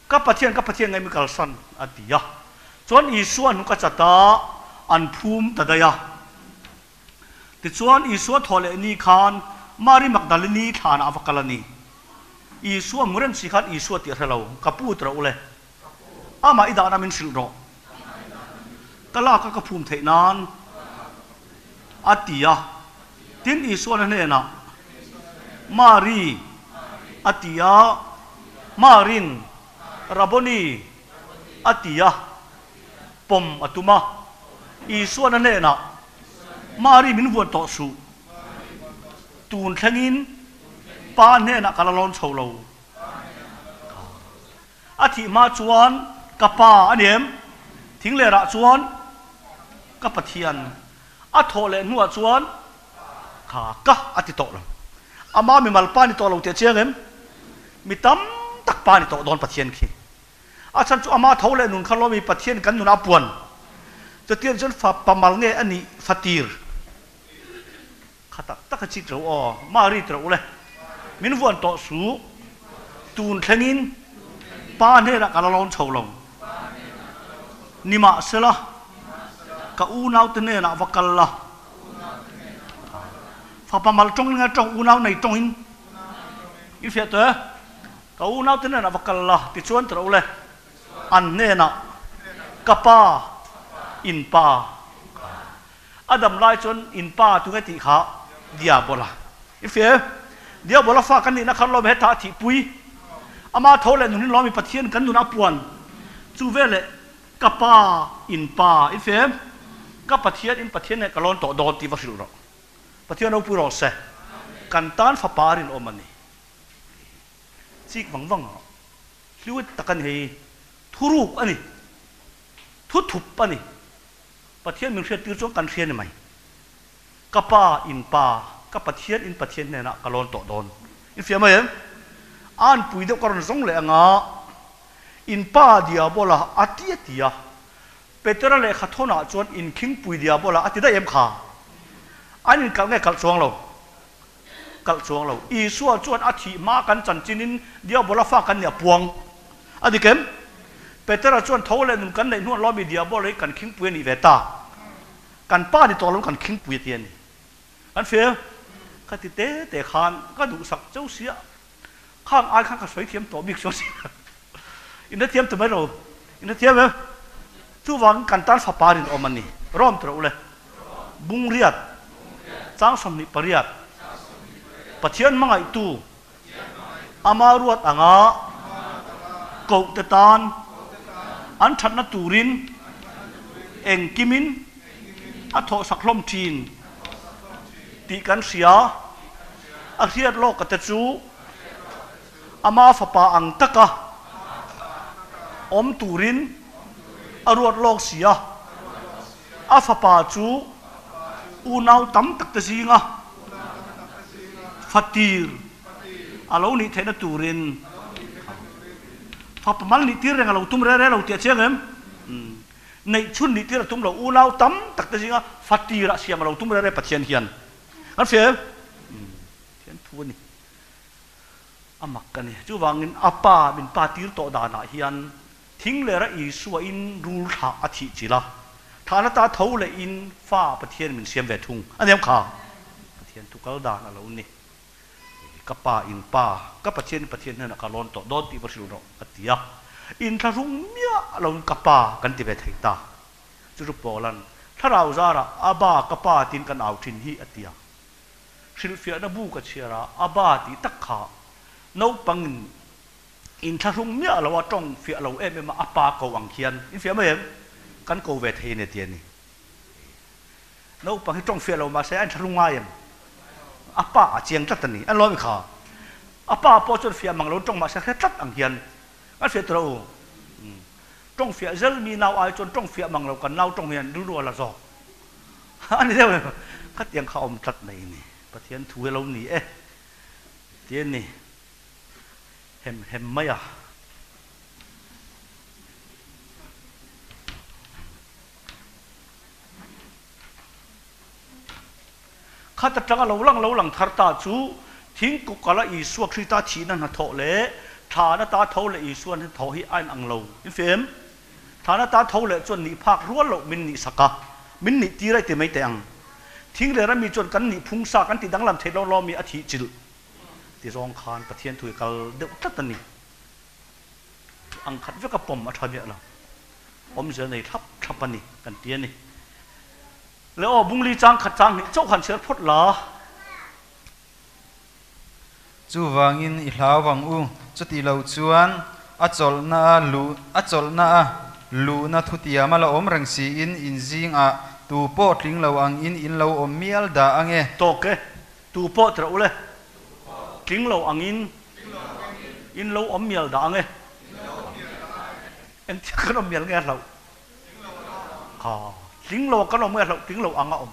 Ka Pathian, ka Pathian ngai mi kalsan, a ti a. Chuan Isua hnuk a chat a, an phum ta daih a. Tichuan Isua thaw leh ni khan Mari Magdalini thlanah a va kal a ni. Isua hmu reng si khan Isua tih a hre lo, Ka pu ti rawh u le, amah i dahna min hrilh rawh, ka lak a ka phum theih nan, a ti a. Tin, Isuan a hnenah, Mari, a ti a, Marin, Rabboni, a ti a, pawm a tum a. Isuan a hnenah, Mari, min vuan tawh suh, tun thlengin Pa hnenah ka la lawn chho lo. A thih hma chuan ka Pa a ni em? Thinglerah chuan ka Pathian. A thawh leh hnuah chuan kha ka a ti tawh lo. Ama mimal pa ni tawh lo tih a chiang em? Mi tam tak pa ni tawh dawn Pathian khi. A chhan chu ama tho leh nun kha lawmi Pathian kan nunah a puan. Chutiang chuan fa pamal nge a nih fatir? Kha tak tak a chik ro aw, Mari ti ro le. Min vuan tawh suh. Tun thlengin Pa hnenah ka la lawn chho lo. Nimahsela, ka unaute hnenah va kal la. Fapa mal tawngin nge tawng unau nei tawngin i fiah tawh e. Ka unaute hnenah va kal la, tichuan ti ro le. An hnenah, Ka pa, in pa. A dam lai chuan in pa tu nge tih kha Diabola i fir. Diabola fa kan nihna kha lawm hetah a thihpui. Ama tho leh nun in lawm i Pathian kan nunah a puan. Chu veleh ka pa in pa i fir. Ka Pathian in Pathian nge ka lawn tawh dawn tih va hrilh rawh. Pathian ropui rawh se. Kan tan fapa a rinawm a ni. Chik vang vang rawh. Hliwit tak a ni hei. Thuruk a ni. Thuthup a ni. Pathian min hriattir chuan kan hria ni mai. Ka Pa in Pa, ka Pathian in Pathian hnenah ka lawn tawh dawn. In fiah mai em? A anpui deuh ka rawn zawng leh anga, In Pa Diabola a ti a ti a. Petera lehkha thawnah chuan in khingpui Diabola a ti daih em kha? An inkalh nge kalh chuang lo? Kalh chuang lo. Isua chuan a thih hma kan chanchinin Diabola fa kan nih a puang. A dik em? Petera chuan tho leh nun kan neih hnuan lawmi Diabola hi kan khingpui a nih ve ta. Kan pa ni tawh lo kan khingpui a ti a ni. Kan fir ka ti te te khan ka duhsak cheu sia. Khang ai khan ka sawi thiam tawh bik chuang si lo. In hrethiam tu mai lo. In hrethiam em? Chuvangin kan tan fapa rinawm a ni. Rawm ti rawh u le. Bungriat, Chang 28, Pathian hmangaihtu ama ruat anga kohte tan an thatna turin engkimin a thawhsak hlawm thin tih kan hria. A hriat lawka te chu ama fapa ang taka awm turin a ruat lawk si a. A fapa chu unau tam tak te zinga fatir a lo nih theihna turin fapa mal nih tir reng a lo tum re re lo tih a chiang em? Neih chhun nih tir a tum lo, unau tam tak te zinga fatir ah siam a lo tum re re Pathian hian kan hria em? Pathian thu a ni. A mak a ni. Chuvangin a pa min pa tir tawh danah hian Thing lera Isua in rul thlah a thih chilh a, thahna ta tho leh in fa Pathian min siam ve thung a niam kha. Pathian thu kal dan a lo ni. Ka pa in pa, ka Pathian in Pathian hnenah ka lawn tawh dawn tih va hrilh rawh a ti a. Inthlahrung miah lo in ka pa kan ti ve thei ta. Chu chu Paula'n thlarau zarah Abba ka pa tiin kan au thin hi a ti a. Hrilhfiahna bu ka chhiar a, Abba tih tak kha naupangin Inthlahrung miah lo a tawng fiah lo em em a, a pa ko ang khian in fiah mai em? Kan ko ve thei a ni ti a ni. Naupang hi tawng fiah lo mahse a inthlahrung ngai em? A pa a chiang tlat a ni. An lawm i kha. A pa pawh chuan fiah mang lo tawng mahse hre tlat ang hian an fiah tur a u. Tawng fiah zel mi nau ai chuan tawng fiah mang lo kan nau tawng hian rilru a la zawk. A ni deuh em? Khatiang kha a awm tlat mai a ni. Pathian thu hi a lo ni e ti a ni. Hem hem mai a. Khat atanga lo lang lo lang thar ta chu thingkawkala Isua Krista thihna hnathawh leh thlana ta tho leh Isua hnathawh hi a inang lo. In fem? Thlana ta tho leh chuan nih phak rual loh min nih sak a, min nih tir a i ti mai teh ang. Thing leh rami chuan kan nih phung sa kan ti danglam thei lo lawmi a thih chilh. Ti zawng khan Pathian thu hi kal deuh tlat a ni. Ang khat veka pawm a tha miah lo. Awmzia nei thlap thlap a ni kan ti a ni. Le aw, bungli chang khat chang hnih chauh han chhiar phawt la. Chuvangin i hlau vang u, chuti lo chuan a chawlhna a luh a chawlhna a luhna thutiam a la awm reng siin in zingah tu pawh tling lo angin in lo awm mial dah ange. Tawk e, Tu pawh tirh ule, tling lo angin in lo awm mial dah ang e. Engtia kan awm mial nge a hlauh? Kha, tling lo kan awm nge a hlauh, tling lo ang a awm.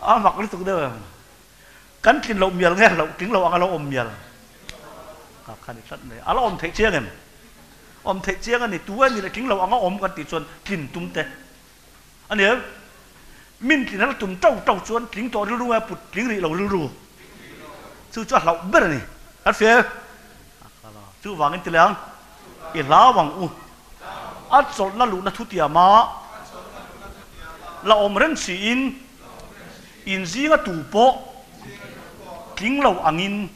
A mak lutuk deuh em. Kan tlin loh mial nge a hlauh, tling lo ang a lo awm mial. Kha kha ni tlat mai. A la awm theih chiang em? Awm theih chiang a ni. Tu a ni le tling lo ang a awm kan tih chuan tlin tum te. A ni em? Min tlin hal tum tau tau chuan tling tawh rilru nge put tling rih lo rilru? Chu chu a hlauh ber a ni. Kan hria Chuvangin ti leh ang, i hlau ang u. A chawlhna luhna thutiama la awm reng siin inzinga tu pawh tling lo angin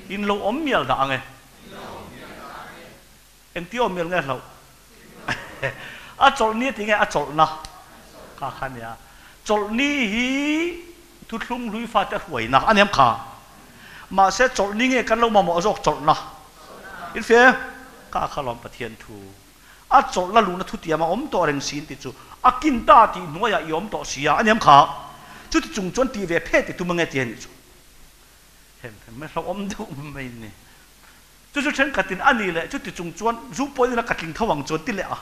in lo awm mial dah ang e. Engti awm mial nge hlauh? A chawlhni a ti nge a chawlhna kha kha nia. Chawlhni hi thuthlung hlui fate hruaina a niam kha. Mahse chawlhni nge kan lo mamawh zawk chawlhna? In hria kha kha lawm Pathian thu. A chawlhna luhna thutiam a awm tawh reng si in ti chu a kin ta tih hnuaiah i awm tawh si a, a niam kha. Chuti chung chuan tih ve phet i tum ange ti a nih chu. Hem hem hlauhawm deuh mai ni. Chu chu thenkhatin a ni leh chuti chung chuan zu pawhin a ka tling tho ang chuan ti leh a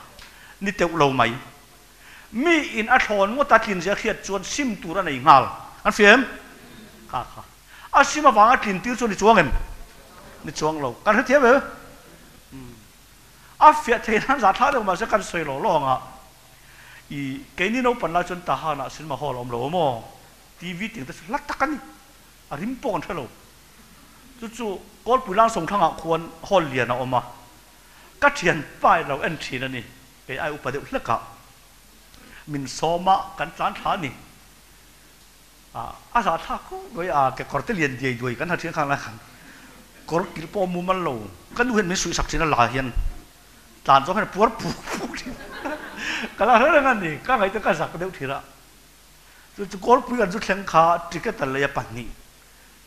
ni teuh lo mai. Mi in a thlawn ngawt a tlin zia hriat chuan sim tur a nei nghal. An hria em? Kha kha. A sim avanga tlin tir chu a ni chuang em? Ni chuang lo. Kan hrethiam em? Umm. A fiah thei nan zah thlak deuh mahse kan sawi lo lawng a. I keini naupang lai chuan Tahan ah cinema hall a awm lo maw? TV ting te chu hla tak a ni. A rim pawh kan hre lo. Chu chu Kawlpui Langsawng thlangah khuan hall lian a awm a, ka thianpa in lo en thin a ni, kei ai upa deuh hlek ah min sawm a, kan tlan thla a ni. A zahthlak khawp mai a, kekawr te lian diai duai kan ha thin khang lai khan kawr kilh pawh a mumal lo, ka nu hian min suihsak thin a la hian tlan zawng hian a puar puk puk thin ka la hre reng a ni, ka ngaihtuah ka zak deuh thin a, chu chu Kawlpui kan chu thleng kha ticket a lei a pahnih.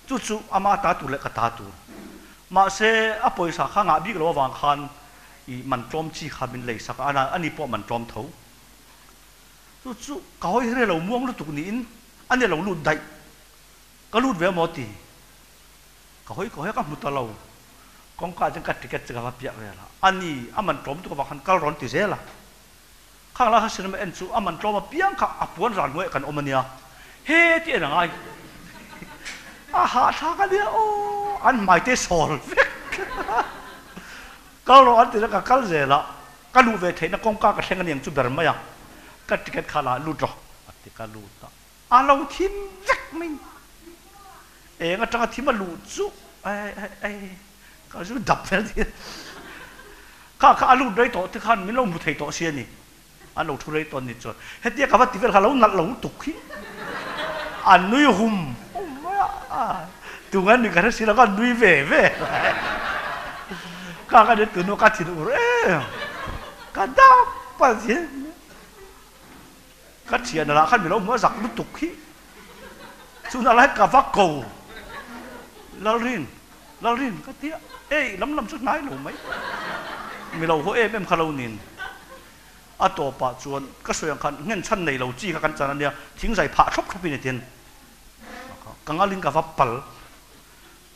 Chu chu ama ta tur leh ka ta tur. Mahse, a pawisa kha ngah bik lo avang khan i man tlawm chi kha min lei sak a, ani pawh man tlawm tho. Chu chu ka hawi hre lo muang lutuk niin ani lo lut daih. Ka lut ve maw ti. Ka hawi ka hawi a ka hmu ta lo. Kawngka ah chuan ka ticket chu ka va piah vel a, ani a man tlawm tuk avang khan kal rawn ti zel a. Khang lai kha cinema en chu a man tlawm apiang kha a puan ran hnuaiah kan awm a nia. He ti en a ngai. A hahthlak a nia aw, an hmai te sawl vek. Kal rawh an ti la ka kal zel a, ka luh ve theihna kawngka ka thleng a niang chu ber mai a, ka ticket kha la lut rawh a ti ka lut a, a lo thim vek mai. Eng atanga thim a luh chu ai ai ai. Ka zu dap fel ti kha kha a lut rei tawh te khan min lo hmu thei tawh si a ni. An lo thu rei tawh ni chuan hetia ka va ti vel kha lo nalh lo lutuk hi a nui hum hum mai a, tunga ni ka hre si lo ka nui ve ve kha ka ni tunu ka thin ur em ka dap a ti ka thian lah khan mi lo hmu a zak lutuk hi chuna lai ka va ko Lalrin. Lalrin ka ti a, ei lam lam chu hnai lo mai. Mi lo haw em em kha lo nin. A tawpah chuan ka sawi ang khan nghen chhan nei lo chi kha kan chan a nia, thing zai phah thlawp thlawp in i tin. Ka ngalin ka va pal.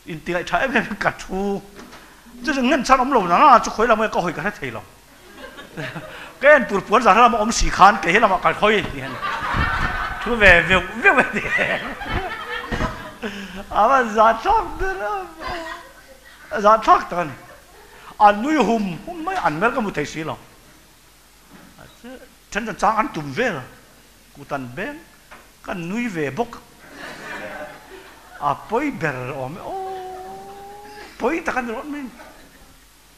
Inti ngaih tha em em in ka thu. Chu chu nghen chhan awm lo na na chu khawi lam nge ka hawi ka hre thei lo. Ka en tur puan zah lam a awm si khan kei he lamah ka hawi ti hian thu ve veuh veuh a ni. A va zahthlak ber a, zahthlak tak a ni. A nui hum hum mai, an hmel ka hmu thei si lo. Then chuan chang an tum vel a, kut an beng, ka nui ve bawk. A pawi ber awm e, aw pawi tak a ni rawh mai.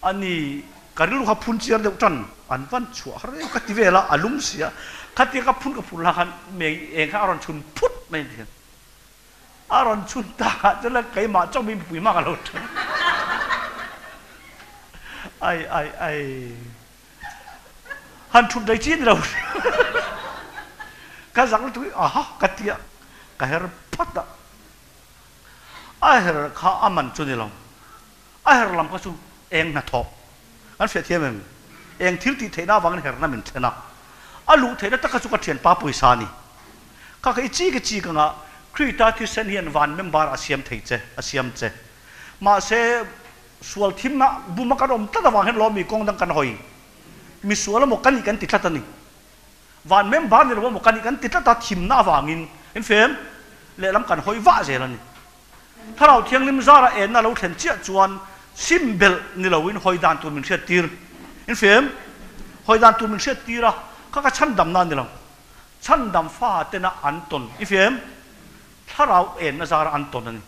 A ni, ka rilru kha phun chiar deuh tan, an van chhuah har em ka ti vel a, a lum si a, khatia ka phun ka phun lah khan mei eng kha a rawn chhun phut mai a ni hian. A rawn chhun tak ah chuan keimah chauh mi mipui hma ka lo ṭhen. Ai ai ai. Han ṭhut rei chi a ni lo. Ka zak lutuk hi aha ka ti a, ka her phat a. A her kha a man chu ni lo. A her lam kha chu eng hnathawh kan hriat thiam em? Eng thil tih theihna avangin herna min thlen a, a luh theihna tak kha chu ka thianpa pawisa a ni. Kha kha i chik i chik anga Krita thisen hian van member a siam thei che, a siam che. Mahse, sual thimna buma kan awm tlat avang hian lawmi kawng dang kan hawi. Mi sual emaw ka nih kan ti tlat a ni. Van member ni lo emaw ka nih kan ti tlat a, thimna avangin infem lehlam kan hawi vah zel a ni. Thlarau Thianghlim zara enna lo thlen chiah chuan sim belh ni loin hawi dan tur min hriat tir. In hria em? Hawi dan tur min hriat tir a, kha ka chhan damna a ni lo. Chhandam fa tena an tawn i fiam thlarau enna zara an tawn a ni.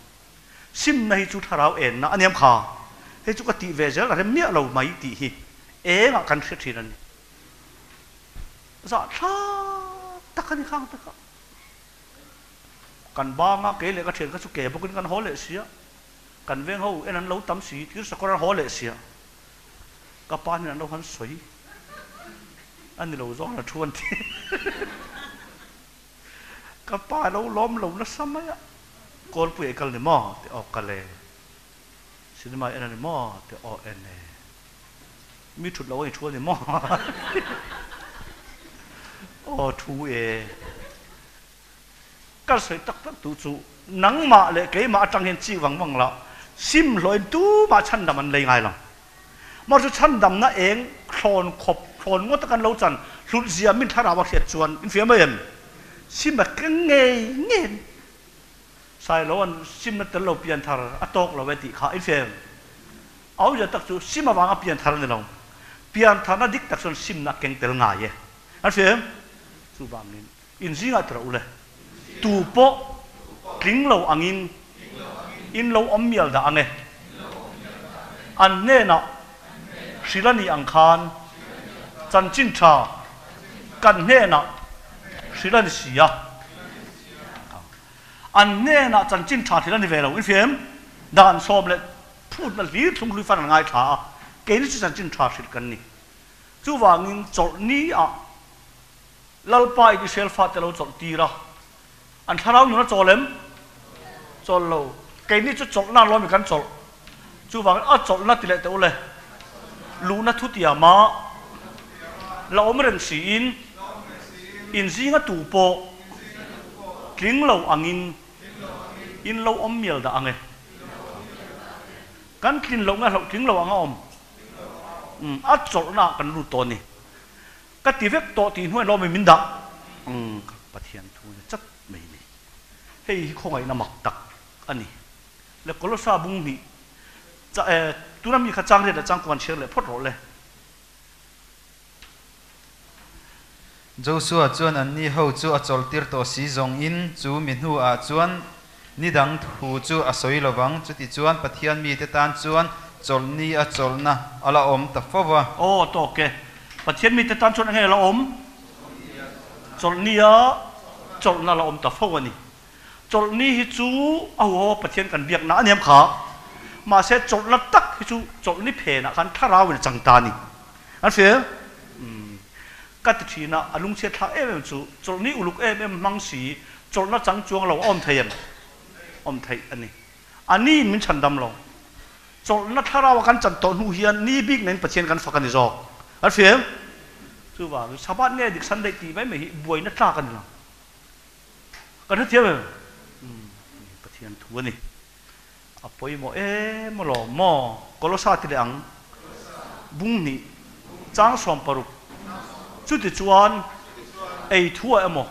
Simna hi chu thlarau enna a niam kha. Hei chu ka tih ve zel a rem miah lo mai tih hi engah kan hre thin a ni. Zahthlak tak a ni khang te kha. Kan banga kei leh ka thian kha chu ke bawkin kan haw leh sia. Kan veng ho en an lo tam si, thil sakawr an haw leh sia. Ka pa nen an lo han sawi a ni lo zawng la thu an ti. Ka pa lo lawm lo nasa mai a, Kawlpui ei kal ni maw? Ti aw kal e. Cinema en a ni maw? Ti aw en e. Mi thut lo a i thu a ni maw? Aw thu e. Ka sawi tak tak tu chu nangmah leh keimah atang hian chik vang vang la, sim hlawhin tumah chhandam an lei ngai lo. Mah chu chhandamna eng thlawn khawp thlawn ngawt a kan lo chan hlut zia min thlarau a hriat chuan in fiam em? Sim a keng ngei ngei a ni. Sailo an simna tel lo pian thar a tawk lo e tih kha in fiam. A awmzia tak chu sim avanga pian thar a ni lo. Pian tharna dik tak chuan simna a keng tel ngai e. An fiam? Chuvangin In zingah tirh u le. Tu pawh tling lo angin in lo awm mial dah ang e. An hnenah hrilh a nih ang khan chanchin tha kan hnenah hrilh a ni si a. An hnenah chanchin tha hrilh a ni ve lo. In fiam dan sawm leh phutna hlir thlung hlui fan an ngaithla a, keini chu chanchin tha hrilh kan ni. Chuvangin chawlhni ah Lalpa in Israel fate lo chawlh tir a, an thlarau nun a chawl em? Chawl lo. Keini chu chawlhna an lawm i kan chawlh. Chuvangin a chawlhna ti leh teh u le. Luhna thu tiama la awm reng siin in zinga tu pawh tling lo angin in lo awm mial dah ang e. Kan tlin loh nge hlauh tling lo ang a awm? A chawlhna ah kan lut tawh a ni. Ka ti vek tawh tih hnuai lawmin min dah ang ka Pathian thu ni chat mai ni. Hei hi khawngaihna mak tak a ni. Le Kolosa bung hnih cha e tuna mi kha chang riat leh chang kuan chhiar leh phawt rawh le. Joshua chuan anni ho chu a chawlhtir tawh si zawng in chu mi hnu ah chuan ni dang thu chu a sawi lovang. Chuti chuan Pathian mite tan chuan chawlhni a chawlhna a la awm ta fo va. Aw, tawk e. Pathian mite tan chuan enge a la awm? Chawlhni a chawlhna a la awm ta fo a ni. Chawlhni hi chu a huho a Pathian kan biakna a niam kha. Mahse chawlhna tak hi chu chawlhni phenah khan thlarauin a chang ta a ni. An hria? Umm. Ka ti thin a, a lungchhiat thlak em em chu chawlhni uluk em em hmang si, chawlhna chang chuang lo a awm thei em? Awm theih a ni. A niin min chhan dam lo. Chawlhna thlarau a kan chan tawh hnu hian ni bik nen Pathian kan fak a ni zawk. An hria em? Chuvangin Sabbath nge dik Sunday tih mai mai hi buaina tlak a ni lo. Kan hrethiam em? Umm, Pathian thu a ni. A pawimawh em alawm maw? Kolosa ti leh ang. Bung hnih, chang 60. Chutichuan, ei thua emaw,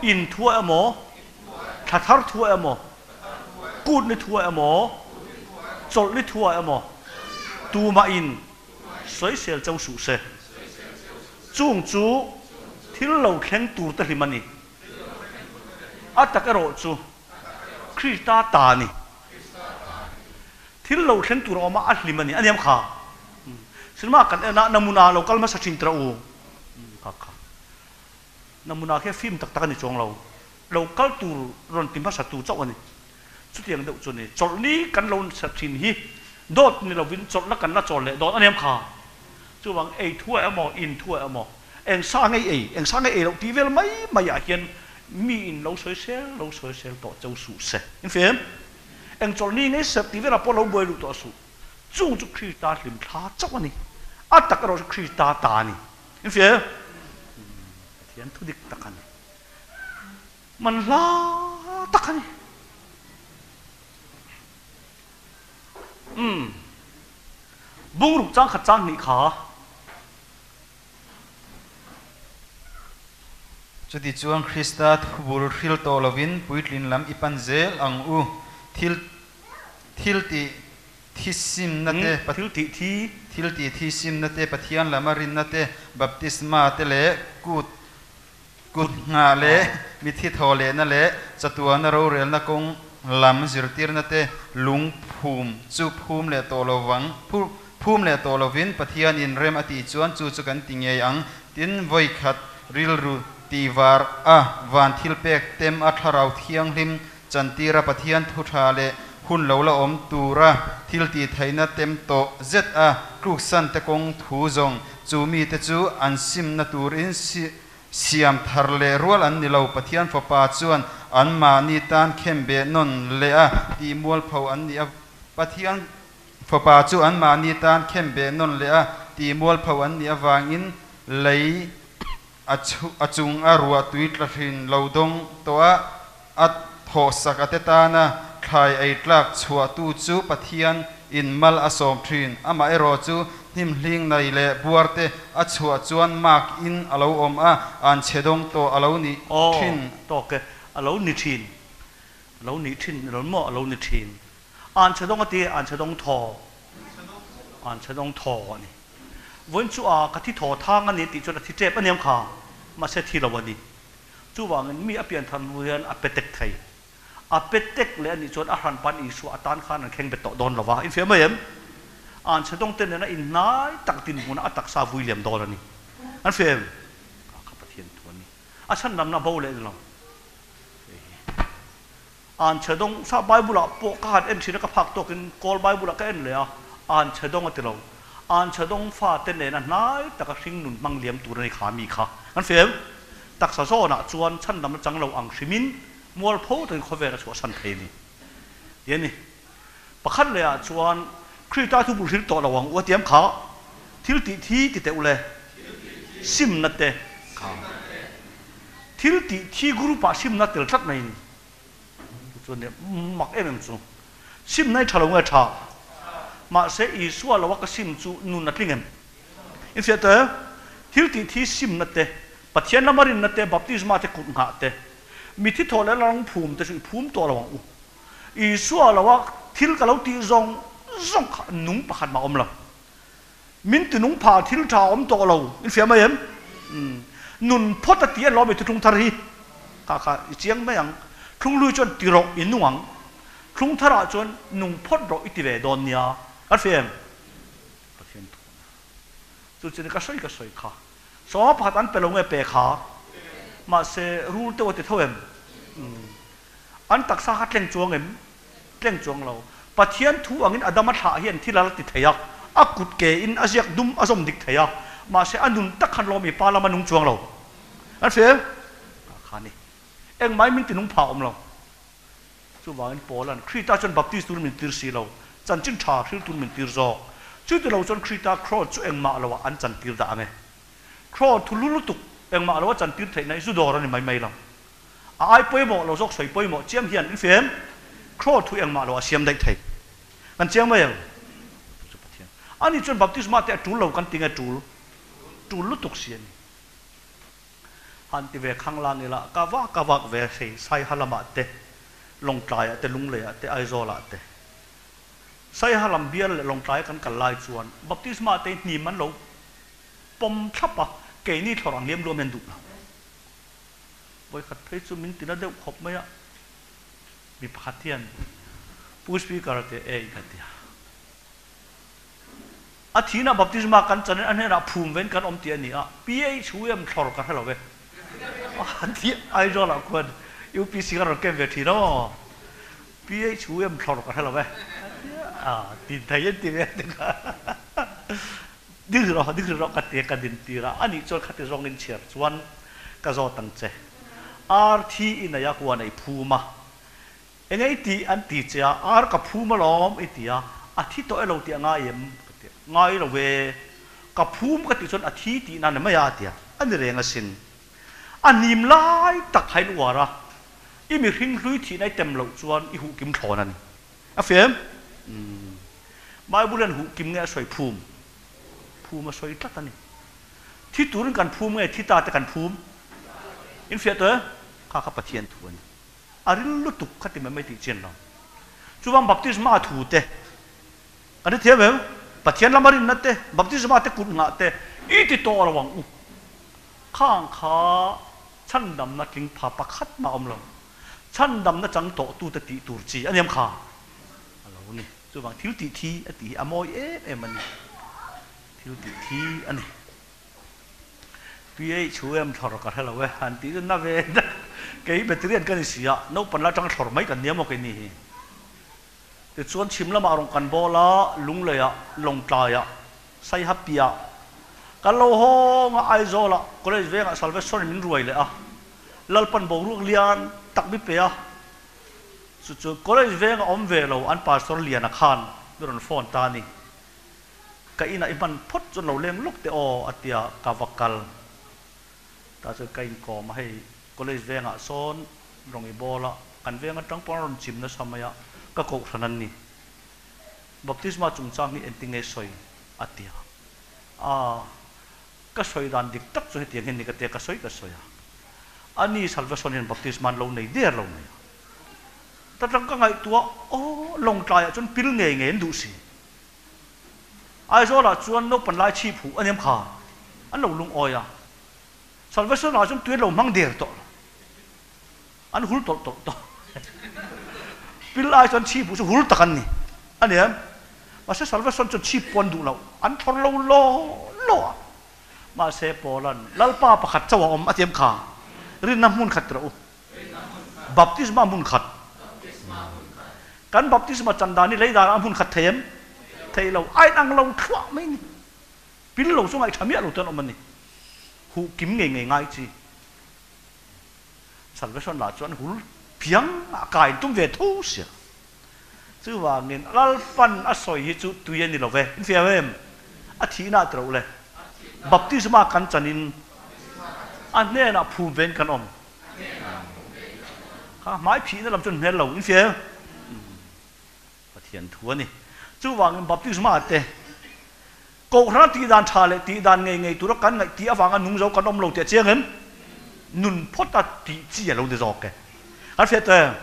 in thua emaw, thla thar thua emaw, kut ni thua emaw, chawlh ni thua emaw, tumah in sawisel cho suh se. Chung chu thil lo thleng tur te hlim a ni. A tak erawh chu Krista ta a ni. Thil lo thleng tur a awm a, a hlim a ni. A niam kha. Cinema kan en a, Namuna lo kal hmasa thin tira u. Kha kha. Namuna khi a film tak tak a ni chuang lo. Lo kal tur rawn ti hmasa tu chauh a ni. Chutiang deuh chu a ni. Chawlhni kan lo sa thin hi dawt ni lovin chawlhna kan la chawl leh dawn a niam kha. Chuvang ei thuah emaw, in thuah emaw, eng sa ngei ei, eng sa ngei ei loh tih vel mai mai ah hian mi in lo sawi sel, lo sawi sel tawh cheu suh se. In fem? Eng chawlhni ngei serh tih velah pawh lo buai luh tawh suh. Chung chu Krista hlim thla chauh a ni. A tak erawh chu Krista ta a ni. In fem? Pathian thu dik tak a ni. Man hla tak a ni. Umm. Bungruk chang khat chang hnih kha. Chutichuan Krista thubul hril tawh lovin puitlin lam i pan zel ang u. Thil thil tih thisimna te Thil tih thi. Thil tih thisimna te, Pathian lama rinna te, baptisma te leh kut. Kut nghah leh mithi thaw lehna leh chatuana rorelna kawng lam zirtirna te lung phum chu phum leh tawh lovang, phum leh tawh lovin Pathianin rem a tih chuan chu chu kan ti ngei ang. Tin, vawi khat rilru tihvar a van thil pek tem a thlarau thianghlim chantira Pathian thu tha leh hun lo la awm tura thil tih theihna tem tawh zet a tluksan te kawng thu zawng chu mite chu an simna turin siam thar leh rual an ni lo. Pathian Fapa chuan anmahni tan khenbeh nawn leh a tih mualpho an ni a. Pathian Fapa chu anmahni tan khenbeh nawn leh a tih mualpho an nih avangin lei a chung a ruah tui tla hrin lo dawng tawh a, a thawhsak a te tana thlai ei tlak chhuahtu chu Pathian in mal a sawm thin. Amaherawh chu hnim hling nei leh buar te a chhuah chuan mark in a lo awm a, an chhe dawng tawh a lo ni Aw, thin. tawk e, a lo ni thin, a lo ni thin, lo maw a lo ni thin. An chhe dawng a ti, an chhe dawng thaw, an chhe dawng thaw a ni. Vawiin chu a ka thi thaw thang a ni tih chuan a thi tep a niam kha, mahse thi lo a ni. Chuvangin mi a pian thar hnu hian a pe tek thei. A pe tek leh a nih chuan a hran pan Isua a tan khan an thleng bet tawh dawn lo va, infiah mai em? An chhe dawng te nena inhnai tak dinhmunah a taksa vui liam dawn a ni. An fiah em? Kha kha Pathian thu a ni. A chhan lamna bo leh ni lo. Hei hi an chhe dawng sa Bible ah pawh ka han en thin a, ka phak tawkin Kawl Bible ah ka en leh a, an chhe dawng a ti lo. An chhe dawng fate nena hnai taka hring nun hmang liam tur a ni kha mi kha. An fiah em? Taksa zawnah chuan chhandamna chang lo ang hrimin mualpho takin khawvel a chhuahsan thei a ni. Ti a ni. Pakhat lehah chuan Krista thu bul hril tawh lo ang u a tiam kha, thil tih thi ti teh u le, simna te kha. Thil tih thi group ah simna tel tlat mai a ni. Chu chuan nia mak em em chu. Simna hi tha lo nge tha? Mahse Isua lo a ka sim chu nun a tling em? Infiah te, thil tih thi simna te, Pathian lama rinna te, baptisma te kut nghah te, mithi thawh leh lalrang phum te chu i phum tawh lo ang u. Isua lo a thil ka lo tih zawng zawng kha nung pakhat mah awm lo. Min ti nung phah thil tha awm tawh lo, infiah mai em? Nun phawt a ti a lawm i thuthlung thar hi. Kha kha i chiang mai ang. Thlunghlui chuan ti rawh i nung ang. Thlung tharah chuan nung phawt rawh i ti ve dawn nia. Kan fiah em? Pathian thu a ni. Chu chu ni ka sawi ka sawi kha. Sawma pakhat an pe lo nge pe kha? Mahse rul deuh a ti tho em? An taksa kha tleng chuang em? Tleng chuang lo. Pathian thu angin Adama thlah hian thil a la ti thei a, a kut ke in a ziak dum a zawm dik thei a, mahse a nun tak khan lawm i pa lama nung chuang lo. An hria em? Kha ni. Engmah in min ti nung phah awm lo. Chuvangin Paula'n, Krita chuan baptist turin min tir si lo, chanchin tha hril turin min tir zawk. Chuti lo chuan Krita kraws chu engmah loah an chantir dah ang e. Kraws thu lu lutuk engmah loa chantir theihna hi zu dawr a ni mai mai lo. A ai pawimawh lo zawk sawi pawimawh chiam hian in fem kraws thu engmah loah a siam daih thei. Kan chiang mai ang. Chu chu Pathian. Ani chuan baptisma te a tul lo kan ti nge tul? Tul lutuk si a ni. Han ti ve khang lang ila, ka vak ka vak ve hei Saiha lamah te, Lawngtlaiah te, Lungleiah te, Aizawlah te. Saiha lam bial leh Lawngtlaia kan kal lai chuan baptisma te hi hnim an lo pawm thlap a, keini thlawr ang liam luam hian duh lo. Vawikhat phei chu min tina deuh khawp mai a, mi pakhat hian Pu Speaker te ei ka ti a. A thihna baptisma kan chan in a hnenah phum vein kan awm tih a ni a, PH hu em thlawr ka hre lo ve. A ti Aizawl ah khuan UPC ka rawn kem ve thin aw. PH hu em thlawr ka hre lo ve. A tin thei an ti ve a ti kha. Ding rawh, ding rawh ka ti a, ka din tir a, anih chuan khati zawng in chhiar chuan ka zawt ang che. Ar thi i nei a, huan ei phum a. Enge i tih? An ti che a, ar ka phum alawm i ti a, a thi tawh elo tih a ngai em? Ka ti a, ngai lo ve, ka phum ka tih chuan a thi tihna ni mai a a ti a, a ni reng asin. A hnim lai tak kha in uar a, i mihring hlui thihna i tem loh chuan i huh kim thlawn a ni. A fia em? Umm. Bible hian huh kim nge a sawi phum? Phum a sawi tlat a ni. Thi turin kan phum nge thi ta te kan phum? In fiah tawh em? Kha kha Pathian thu a ni. A ril lutuk kha ti mai mai tih chian lo. Chuvang baptisma thu te kan hrethiam em? Pathian lama rinna te, baptisma te kut nghah te i ti tawh lo ang u. Khang kha Chhandamna tling pha pakhat mah awm lo. Chhandamna chang tawh tute tih tur chi a niam kha a lo ni. Chuvang thil tih thi a tih hi a mawi em em a ni. Thil tih thi a ni. Tui ei chhu em thlawr ka hre lo e han tih chu na ve tak. Kei veterian ka ni si a, naupang la tang thlawr mai kan nia maw kei ni hi. Tichuan chhim lamah rawn kan bawl a, Lungleiah, Lawngtlaiah, Saihapiah kan lo hawng a, Aizawlah College vengah Salvation in min ruai leh a, Lalpan boruak lian tak mi pe a, chu chu College venga awm ve lo an Pastor Liana khan mi rawn phone ta a ni. Ka inah i hman phawt chuan lo leng lawk teh aw a tia ka va kal ta chuan ka inkawm a, hei College vengah sawn rawn i bawl a, kan veng atang pawh an rawn chim nasa mai a, ka kohhran an ni. Baptisma chungchang hi engtin nge sawi a tia a, ka sawi dan dik tak chu hetiang hian ni ka tia ka sawi ka sawi a, a ni Salvation hian baptisma an lo nei der lo mai a, ta tang ka ngaihtuah aw Lawngtlaiah chuan pil ngei ngei an duh si. Aizawlah chuan naupang lai chhip huh a niam kha an lo lungawi a, Salvation-ah chuan tui an lo hmang der tawh lo, an hul tawlh tawlh tawh. Pil ai chuan chhip huh chu hul tak an ni a niam, mahse Salvation chuan chhip pawh an duh lo, an thlawr lo law law a. Mahse Paula'n Lalpa pakhat chauh a awm a tiam kha, rinna hmun khat rawh u. Baptisma hmun khat. Kan baptisma chan dan hi lei danah a hmun khat thei em? Thei lo. A inang lo thluah mai ni. Pil lo chu ngaih tha miah lo te an awm a ni. Huh kim ngei ngei ngai chi. Salvation lah chuan hul piang a kai tum ve tho sia. Chuvangin Lalpan a sawi hi chu tui a ni lo ve. In fiam em? A thihna ti loh le. Baptisma kan chanin a hnenah phum vein kan awm. Kha hmai phihna lam chuan hmel lo. In fiam? Pathian thu a ni. Chuvangin baptisma te Kohhran tih dan tha leh tih dan ngei ngei tura kan ngaih tih avanga nung zo kan awm lo tih a chiang em? Nun phawt a tih chi a lo ni zawk e. Kan hriat em?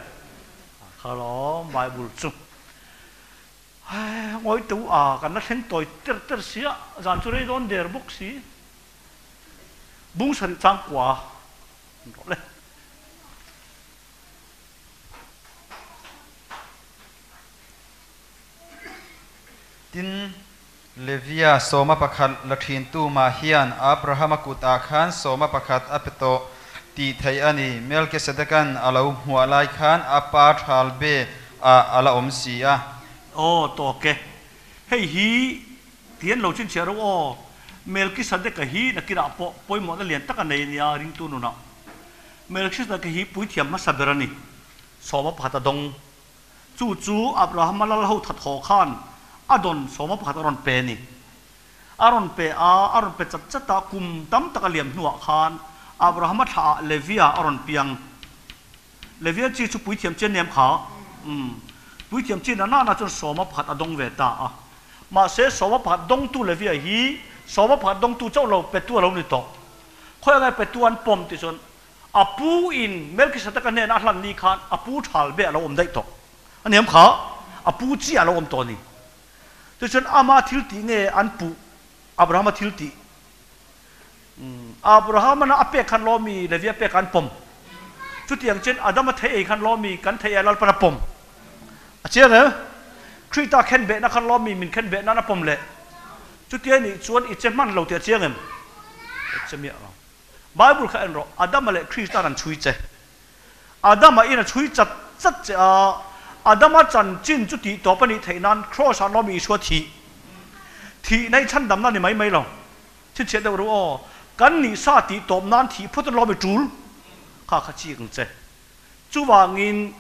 Kha lawm Bible chu ngawi teu a kan la thleng tawi ter ter si a, zan chu rei dawn der bawk si. Bung sarih chang kua an rawh le. Tin, Levia sawma pakhat la thintu mah hian Abrahama kutah khan sawma pakhat a pe tawh tih theih a ni. Melkisedekan a lo hmuah lai khan a pa Thalbe ah a la awm si a. Aw, tawk e. Hei hi ti an lo chhinchhiah ro aw. Melkisedeka hi nakinah pawh pawimawhna lian tak a nei a nia ringtu nunah. Melkisedeka hi puithiam hmasa ber a ni. Sawma pakhat a dawng. Chu chu Abrahama lal ho thathaw khan a dawn sawma pakhat a rawn pe a ni. A rawn pe a, a rawn pe chat chat a, kum tam tak a liam hnuah khan Abrahama thlaah Levia a rawn piang. Levia chi chu puithiam chian nem kha? Umm. Puithiam chi na nana chuan sawma pakhat a dawng ve ta a. Mahse sawma pakhat dawngtu Levia hi sawma pakhat dawngtu chauh lo petu a lo ni tawh. Khawi angai petu an pawm tih chuan A pu in Melkisedeka hnenah a hlan ni khan a pu thal be a lo awm daih tawh. A niam kha a pu chiah a lo awm tawh a ni. Tichuan ama thil tih nge an puh Abrahama thil tih? Abrahama a pek khan lawmi Levia pek an pawm. Chutiang chuan Adama thei ei khan lawmi kan thei a Lalpan a pawm. A chiang em? Krista khen behna khan lawmi min khen beh nan a pawm leh. Chutia nih chuan i che hman lo tih a chiang em? A che miah lo. Bible kha en rawh, Adama leh Krista'n an chhui che. Adama in a chhui chat chat che a, Adama chanchin chu tih tawp a nih theih nan Kraws ah lawm Isua thih. Thihna hi chhandamna a ni mai mai lo. Chhinchhiah deuh ru aw, kan nih sa tih tawp nan thih phawt a lawm i tul kha kha chik ang che. Chuvangin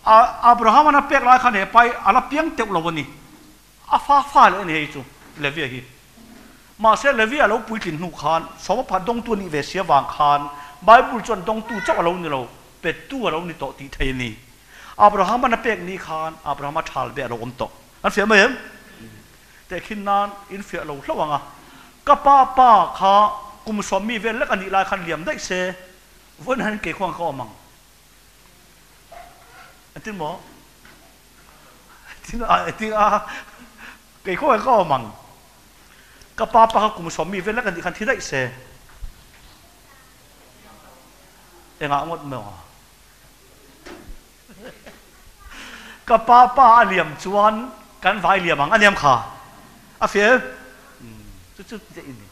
Abraham-an a pek lai khan he pai a la piang teuh lo a ni. A fa fa leh a ni hei chu Levia hi. Mahse Levia lo puitlin hnu khan sawma pakhat dawngtu a nih ve si avang khan Bible chuan dawngtu chauh a lo ni lo, pettu a lo ni tawh tih thei a ni. Abraham-an a pek ni khan Abraham-a thal be a lo awm tawh. An fiah mai em? Tehkhin nan in fiah lo hlauh ang a. Ka pa pa kha kum sawmmi vel lek a nih lai khan liam daih se, vawiin hian keikhuang ka awm ang. Engtin maw? Tin a, kei khaw ka awm ang. Ka pa pa kha kum sawmmi vel lek a nih khan thi daih se. Engah ngawt maw? Ka pa pa a liam chuan kan vai liam ang a niam kha a fel. Chu chu tih a ni.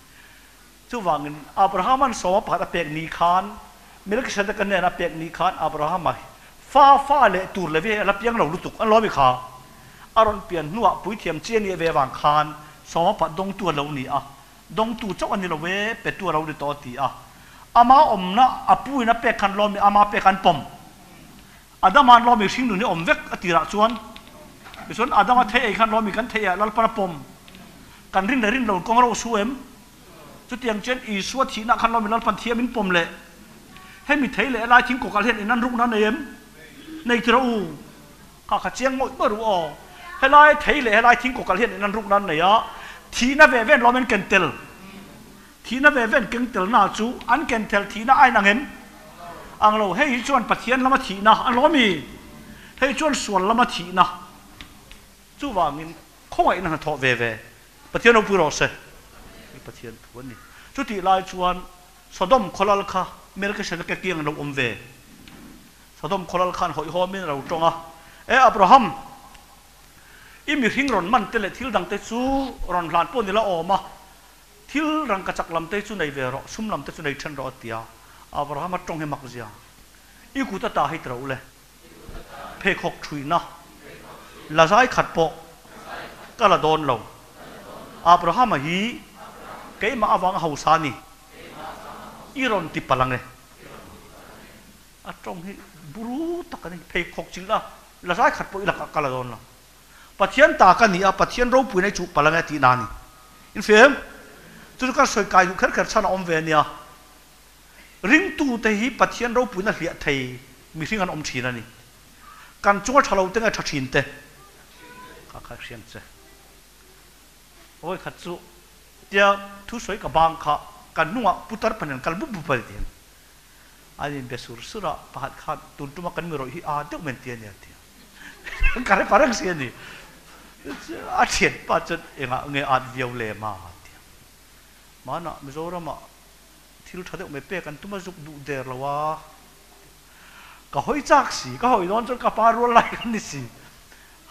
Chuvangin Abrahama'n sawma pakhat a pek ni khan, Melkisedeka nen a pek ni khan Abrahama fa fa leh tur Levi a la piang lo lutuk an lawmi kha a rawn pian hnuah puithiam chi a nih ve avang khan sawma pakhat dawngtu a lo ni a, dawngtu chauh a ni lo e, petu a lo ni tawh a ti a. Ama awmna a puin a pek khan lawmi ama pek an pawm. Adama'n lawmi hring nun hi awm vek a tirah chuan, tichuan Adama thei ei khan lawmi kan thei ah Lalpan a pawm. Kan rin leh rin lo kawng ro su em? Chutiang chuan Isua thihna khan lawmi Lalpan thiam in pawm leh hemi thei leh helai thing kawkal hian in an rukna nei em? Nei ti rawh u. Kha kha chiang ngawih ngawih ru aw. Helai thei leh helai thing kawkal hian in an rukna an nei a, thihna ve ven lawm an ken tel. Thihna ve ven keng telna chu an ken tel thihna a inang em? Ang lo, hei hi chuan Pathian lama thihna a lawm i, hei chuan sual lama thihna. Chuvangin khawngaihna hnathawh ve ve Pathian ropui rawh se. Hi Pathian thu a ni. Chutih lai chuan Sodom khawlal kha Melkisedeka kiang an lo awm ve. Sodom khawlal khan hawihhawmin a lo tawng a, E Abraham, i mihring rawn man te leh thil dangte chu rawn hlan pawh ni la awm a, Thil rangkachak lam te chu nei ve rawh, sum lam te chu nei then rawh a ti a. Abrahama tawng hi mak zia. I kut ata hi tiro le. Pheikhawk thuina la zai khat pawh ka la dawn lo. Abrahama hi keimah avanga hausa a ni. I rawn ti palh ang e. A tawng hi buru tak a ni. Pheikhawk chilh a la zai khat pawh i lakah ka la dawn lo. Pathian ta ka ni a, Pathian ropuina i chuh palh ange tih na a ni. In fim? Chu chu kan sawi kai duh kher kher chhan a awm ve a nia. Ringtute hi Pathian ropuina hliah thei mihring an awm thin a ni. Kan chunga tha lo te nge tha thin te? Kha kha hriam che. Awi khat chu tia thusawi ka bang kha kan hnungah putar pahnih an kal bup bup a ni tiang. An inbe sur sur a, pakhat khan tun tuma kan mi rawih hi aa deuh men ti a nia ti a. Ka hre pareng si a ni. A thianpa chuan engah nge at viau lem a a ti a. Hmanah Mizoramah thil tha deuh mai pek an tum a zuk duh der lo a. Ka hawi chak si, ka hawi dawn chuan ka pa rual lai kan ni si.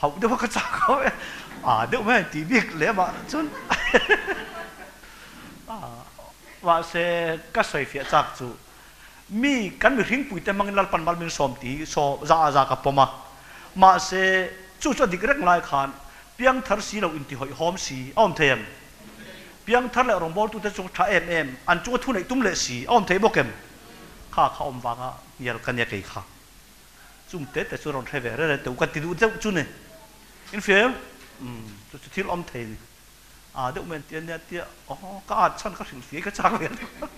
Hauh deuh a ka chak ho e. A deuh mai an tih bik lem ah chuan mahse ka sawifiah chak chu Mi kan mihringpuite hmangin Lalpan mal min sawm tih hi saw za a za ka pawm a. Mahse, chu chu a dik reng lai khan piangthar si lo intihawihawm si a awm thei em? Piangthar leh rawngbawltute chu tha em em, an chunga thu neih tum leh si a awm thei bawk em? Kha kha awm vanga hnial ka nia kei kha. Chung te te chu rawn hre ve rere teuh ka ti duh deuh chu ni. Infiam? Umm, chu chu thil awm thei ni. Aa deuh mai an ti a nia tia, aw ka at chhan ka hrilh fiai ka chak ve a.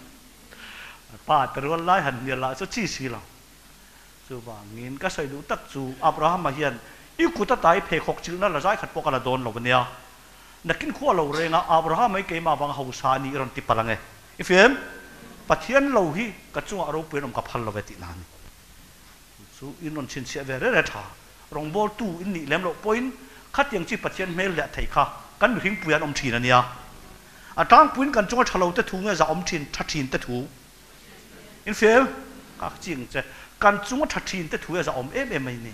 Pa te rual lai han hnial lah chu chi si lo. Chuvangin ka sawi duh tak chu Abrahama hian i kut ata i pheikhawk chilhna la zai khat pawh ka la dawn lo ania. Nakin khua lo reng a Abrahama i keimah vang hausa a nih i rawn ti palh ange. I fim? Pathian lo hi ka chungah ropui an awm ka phal lo ve tih na a ni. Chu chu in rawn chhinchhiah ve rere tha. Rawngbawltu in nih lem loh pawhin khatiang chi Pathian hmel leh a thei kha kan mihringpui an awm thin a nia. A tlangpuiin kan chunga tha lo te thu nge za awm thin tha thin te thu in fel ka ching che. Kan chunga tha thin te thu e za awm em em mai ni.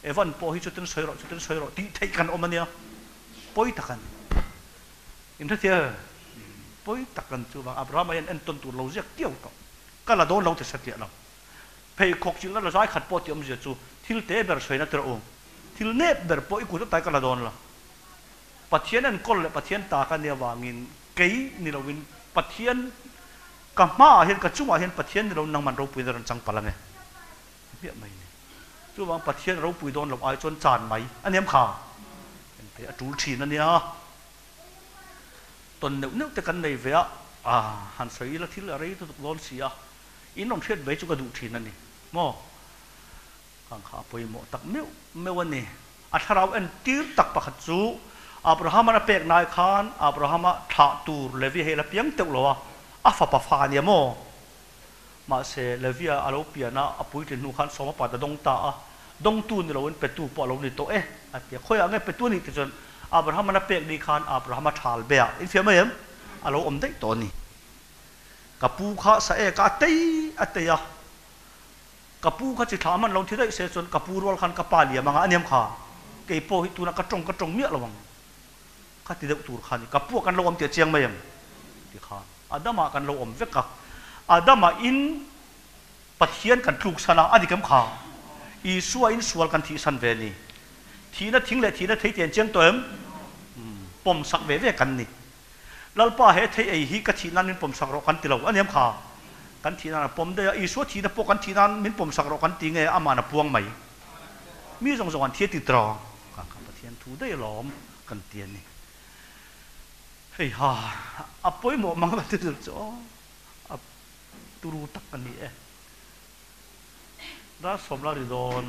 Evan pawh hi chutin sawi rawh chutin sawi rawh tih theih kan awm a nia. Pawi tak a ni. In hrethiam? Pawi tak kan chuvang Abrahama hian entawn tur lo ziak tiau tawh. Ka la dawn lo ti satliah lo. Pheikhawk chilhna la zai khat pawh tih awmzia chu thil te ber sawi na tirh u. Thil nep ber pawh i kut atai ka la dawn lo. Pathian enkawl leh Pathian ta ka nia vangin kei ni loin Pathian ka hmaah hian ka chungah hian Pathian ni loin nangman ropui na rawn chang palh ange. Hmiah mai ni. Chuvang Pathian ropui dawn loh ai chuan chan mai a niam kha. Engte a tul thin a nia. Tawn neuh neuh te kan nei ve a, han sawi ila thil a rei lutuk dawn si a. In rawn hriat ve chu ka duh thin a ni maw? Kang kha a pawimawh tak meuh meuh a ni. A thlarau entir tak pakhat chu Abraham-a'n a pek nai khan Abraham-a thlah tur Levia hi a la piang teuh lo a, a fapa fa a nia maw? Mahse, Levia a lo pian a, a puitlin hnu khan sawma pat a dawng ta a, dawngtu ni loin petu pawh a lo ni tawh e, a ti a. Khawiah nge petu a nih ti chuan Abraham-a'n a pek ni khan Abraham-a thal be ah infiam mai em? A lo awm daih tawh a ni. Ka pu kha sa ek a tei a tei a. Ka pu kha chi thla hman lo thi daih se chuan ka pu rual khan ka pa liam anga a niam kha. Kei pawh hi tunah ka tawng ka tawng miah lo ang. Kha ti deuh tur kha ni. Ka pu ah kan lo awm tih a chiang mai em? Ti khan Adama kan lo awm vek a. Adama in Pathian kan tluk san a, a dik em kha? Isua in sual kan thih san ve ni. Thihna thing leh thihna thei tian chiang tawh em? Pawm sak ve ve kan ni. Lalpa he thei ei hi ka thih nan min pawm sak rawh kan ti lo a niam kha. Kan thih nan a pawm daih a, Isua thihna pawh kan thih nan min pawm sak rawh kan ti nge aman a puang mai. Mi zawng zawng an thi a ti tawh. Ka kha Pathian thu daih alawm kan ti a ni. Hei ha, a pawimawh mang lo ti tur chu aw, a turu tak a ni e. Dar sawmla ri dawn.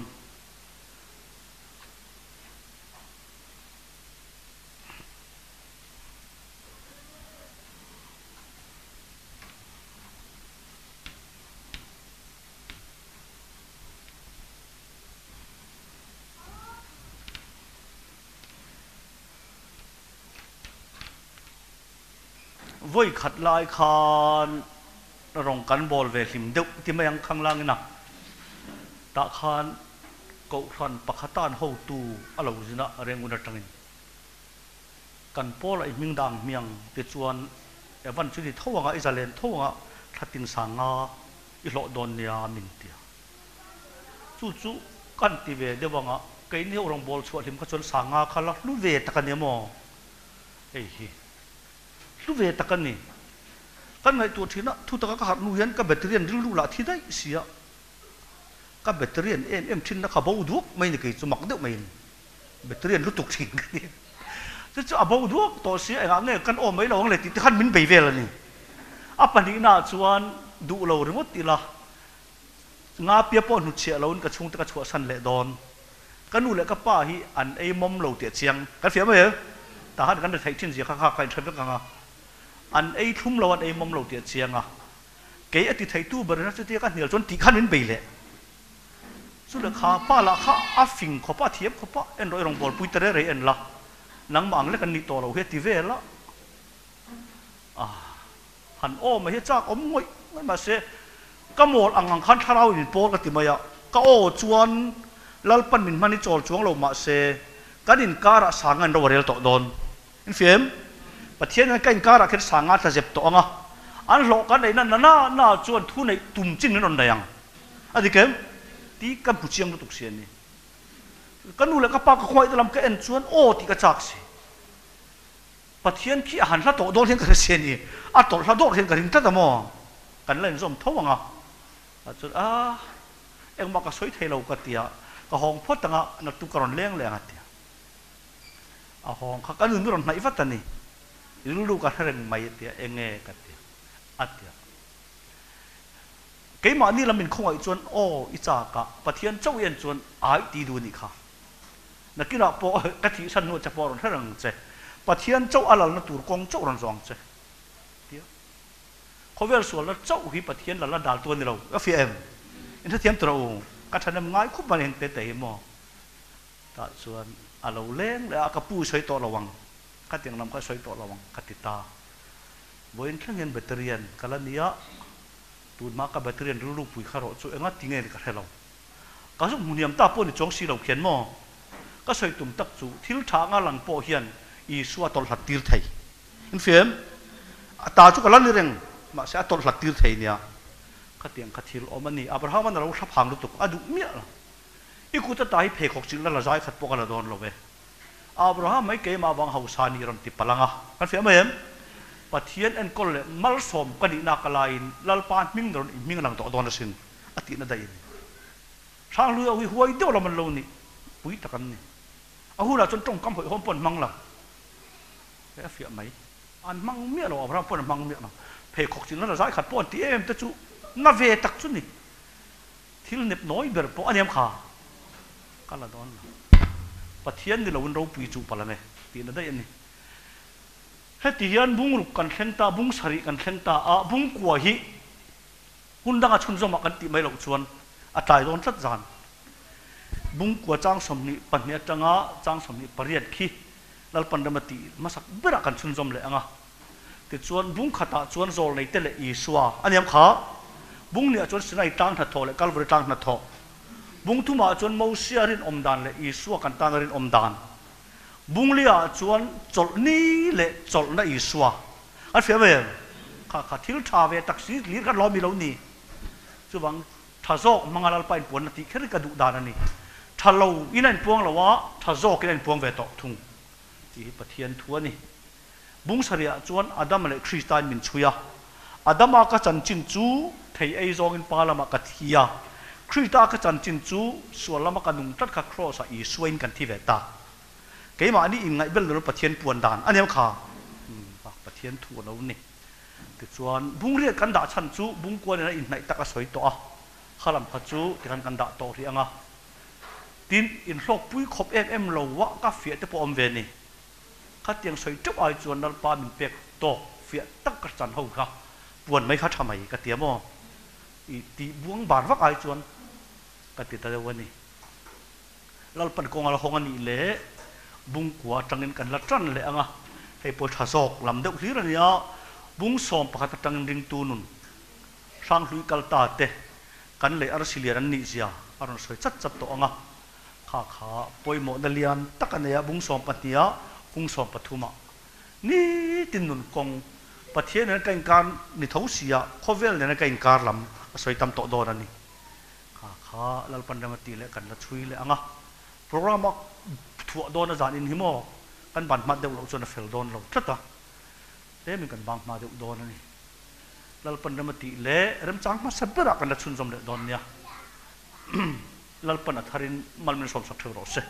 Vawi khat lai khan rawng kan bawl ve hlim deuh ti mai ang khang langin a, tah khan Kohhran pakhatan hotu a lo zin a Rengun atangin kan pawl a i hming dang hmiang ti chuan Evan chu ni tho anga i zalen tho anga thla tin sang nga i hlawh dawn nia min ti a. Chu chu kan ti ve deuh anga keini ho rawngbawl chhuah hlim kha chuan sanga kha la hlu ve tak a ni maw? Hei hi hlu ve tak a ni. Kan ngaihtuah thin a, thu taka ka harh hnu hian ka battery an rilru lah thi daih si a, ka battery an em em thin na kha bo duak mai ni kei chu mak deuh maiin battery an lutuk thin ka ti. Chu chu a bo duak tawh si a, engah nge kan awm mai lo ang le tih te khan min bei vel a ni. A pahnihnaah chuan duh lo ringawt ila Ngapia pawh hnutchhiah loin ka chhungte ka chhuahsan leh dawn. Ka nu leh ka pa hi an ei mawm lo tih a chiang. Kan fiah mai e. Tah khan kan retheih thin zia kha kha ka inhre vek ang a. An ei thlum lo, an ei mawm lo tih a chiang a. Kei a ti theitu ber in chutia ka hnial chuan tih khan min bei leh. Chu leh kha pa lah kha a fing khawp a, a thiam khawp a, en rawh i rawngbawlpui te rei rei en la. Nangmah ang lek an nih tawh lo hi a ti vel a. Ah. Han aw mai hi chak awm ngawih ngawih mahse ka mawl ang ang khan thlarau in min pawl ka ti mai a, ka aw chuan Lalpan min hman hi chawl chuang lo mahse kan inkarah sanga in ro a rel tawh dawn. In fiam? Pathian hian ka inkarah khin sanga tla zep tawh ang a, an hlawh kan ei na na na na chuan thu neih tum chin min rawn nei ang. A dik em? Tih ka hmu chiang lutuk si a ni. Ka nu leh ka pa ka khawngaih te lam ka en chuan aw tih ka chak si. Pathian khi a han hla tawh dawn hian ka hre si a ni. A tawlh hla dawrh hian ka ring tlat a maw? Kan la inzawm tho ang a. A chuan, A, engmah ka sawi thei lo ka ti a, ka hawng phawt ang a, naktuk ka rawn leng leh ang a ti a. A hawng kha ka nun rawn hnaih vat a ni. Rilru ka hre reng mai a ti a, eng nge ka ti a, a ti a. Keimahni lam inkhawngaih chuan, Aw, i chak a, Pathian chauh i en chuan ai ti duh a nih kha. Nakinah pawh ka thihsan hnuah che pawh a rawn hre reng che. Pathian chauh a lalna tur kawng chauh rawn zawng che. Tia. Khawvel sualna chauh hi Pathian lalna daltu a ni lo. Ka fiah em? In hrethiam tur a u. Ka ṭhahnem ngai khup mai heng te te hi maw? Tah chuan a lo leng leh a, ka pu i sawi tawh lo ang. Khatiang lam kha i sawi tawh lo ang ka ti ta. Vawiin thleng hian battery-an ka la ni a, tunhma ka battery-an rilru pui kha rawh chu enga ti nge ni ka hre lo. Ka zuk hmu hniam ta pawh ni chuang si lo khian maw? Ka sawi tum tak chu thil tha anga lang pawh hian Isua tawlh hlat tir thei. In fiam? A ta chu ka la ni reng, mahse a tawlh hlat tir thei nia. Khatiang kha thil awm a ni. Abraham-a'n a lo hla phang lutuk, a duh miah lo. I kut ata hi pheikhawk chilh la zai khat pawh ka la dawn lo ve. Abraham mai keimah vang hausa ni rawn ti palh ang a. Kan fiah mai em? Pathian enkawl leh malsawm ka nihna ka laiin Lalpa hming rawn i hming lang tawh dawn asin. A tihna daih a ni. Hranghlui ho hi huai deuh lam an lo ni, pui tak an ni. A hunah chuan tawngkam hawihhawm pawh an hmang lo. Hei a fiah mai. An hmang miah lo, Abraham pawh an hmang miah lo. Pheikhawk chinna la zai khat pawh an ti em te chu na ve tak chu ni. Thil nep nawi ber pawh a niam kha ka la dawn lo. Pathian ni loin ropui chuh palh ang e tihna daih a ni. Heti hian bungruk kan thleng ta, bung sarih kan thleng ta a, bungkua hi Hun danga chhunzawmah kan tih mai loh chuan a tlai dawn tlat zan. Bungkua chang 22 atanga chang 28 khi Lalpan rem a tih hmasak berah kan chhunzawm leh ang a. Tichuan bung khatah chuan Zawlneite leh Isua a niam kha. Bung hnih ah chuan Sinai tlang hnathawh leh Kalvari tlang hnathawh. Bung thum ah chuan Mosia rinawm dan leh Isua kan tana rinawm dan. Bung li ah chuan chawlh ni leh chawlhna Isua. An hria ve em? Kha kha thil tha ve tak si hlir khan lawm i lo ni. Chuvang tha zawk hmanga Lalpa inpuanna tih kher hi ka duh dan a ni. Tha lo in a inpuang lo a, tha zawk in a inpuang ve tawh thung tih hi Pathian thu a ni. Bung sarihah chuan Adama leh Krista in min chhui a. Adama ka chanchin chu thei ei zawngin pa lamah ka thi a, Krista ka chanchin chu sual lama ka nung tlat kha Kraws ah Isua in kan thi ve ta. Keimahni inngaih bel lo Pathian puan dan a nia kha. Umm Pathian thu a lo ni. Tichuan bungriat kan dah chhan chu bungkuan in a inhnaih tak a sawi tawh a, kha lam kha chu tikhan kan dah tawh rih ang a. Tin, inhlawkpui khawp em em lo a ka fiah te pawh awm ve ni. Khatiang sawi teuh ai chuan Lalpa min pek tawk fiah tak ka chan ho kha puan mai kha tha mai ka ti a maw? I tih buang bar vak ai chuan ka ti ta deuh a ni. Lalpan kawng a la hawng a nih leh bungkua atangin kan la tan leh ang a, hei pawh tha zawk lam deuh hlir a ni a, bung sawm pakhat atangin ringtu nun Hranghlui kal ta te kan lei arsi lian an nih zia a rawn sawi chat chat tawh ang a, Kha kha pawimawhna lian tak a nei a, bung 12 ah bung 13 ah nitin nun kawng Pathian nena ka inkar ni tho si a, khawvel nena ka inkar lam a sawi tam tawh dawn a ni. Kha kha Lalpan rem a tih leh kan la chhui leh ang a, program a thuah dawn a zan in hi maw kan ban hmat deuh loh chuan a fel dawn lo tlat a, tlemin kan bang hma deuh dawn a ni. Lalpan rem a tih leh remchang hmasa berah kan la chhunzawm leh dawn nia. Lalpan a tharin mal min sawmsak theuh rawh se.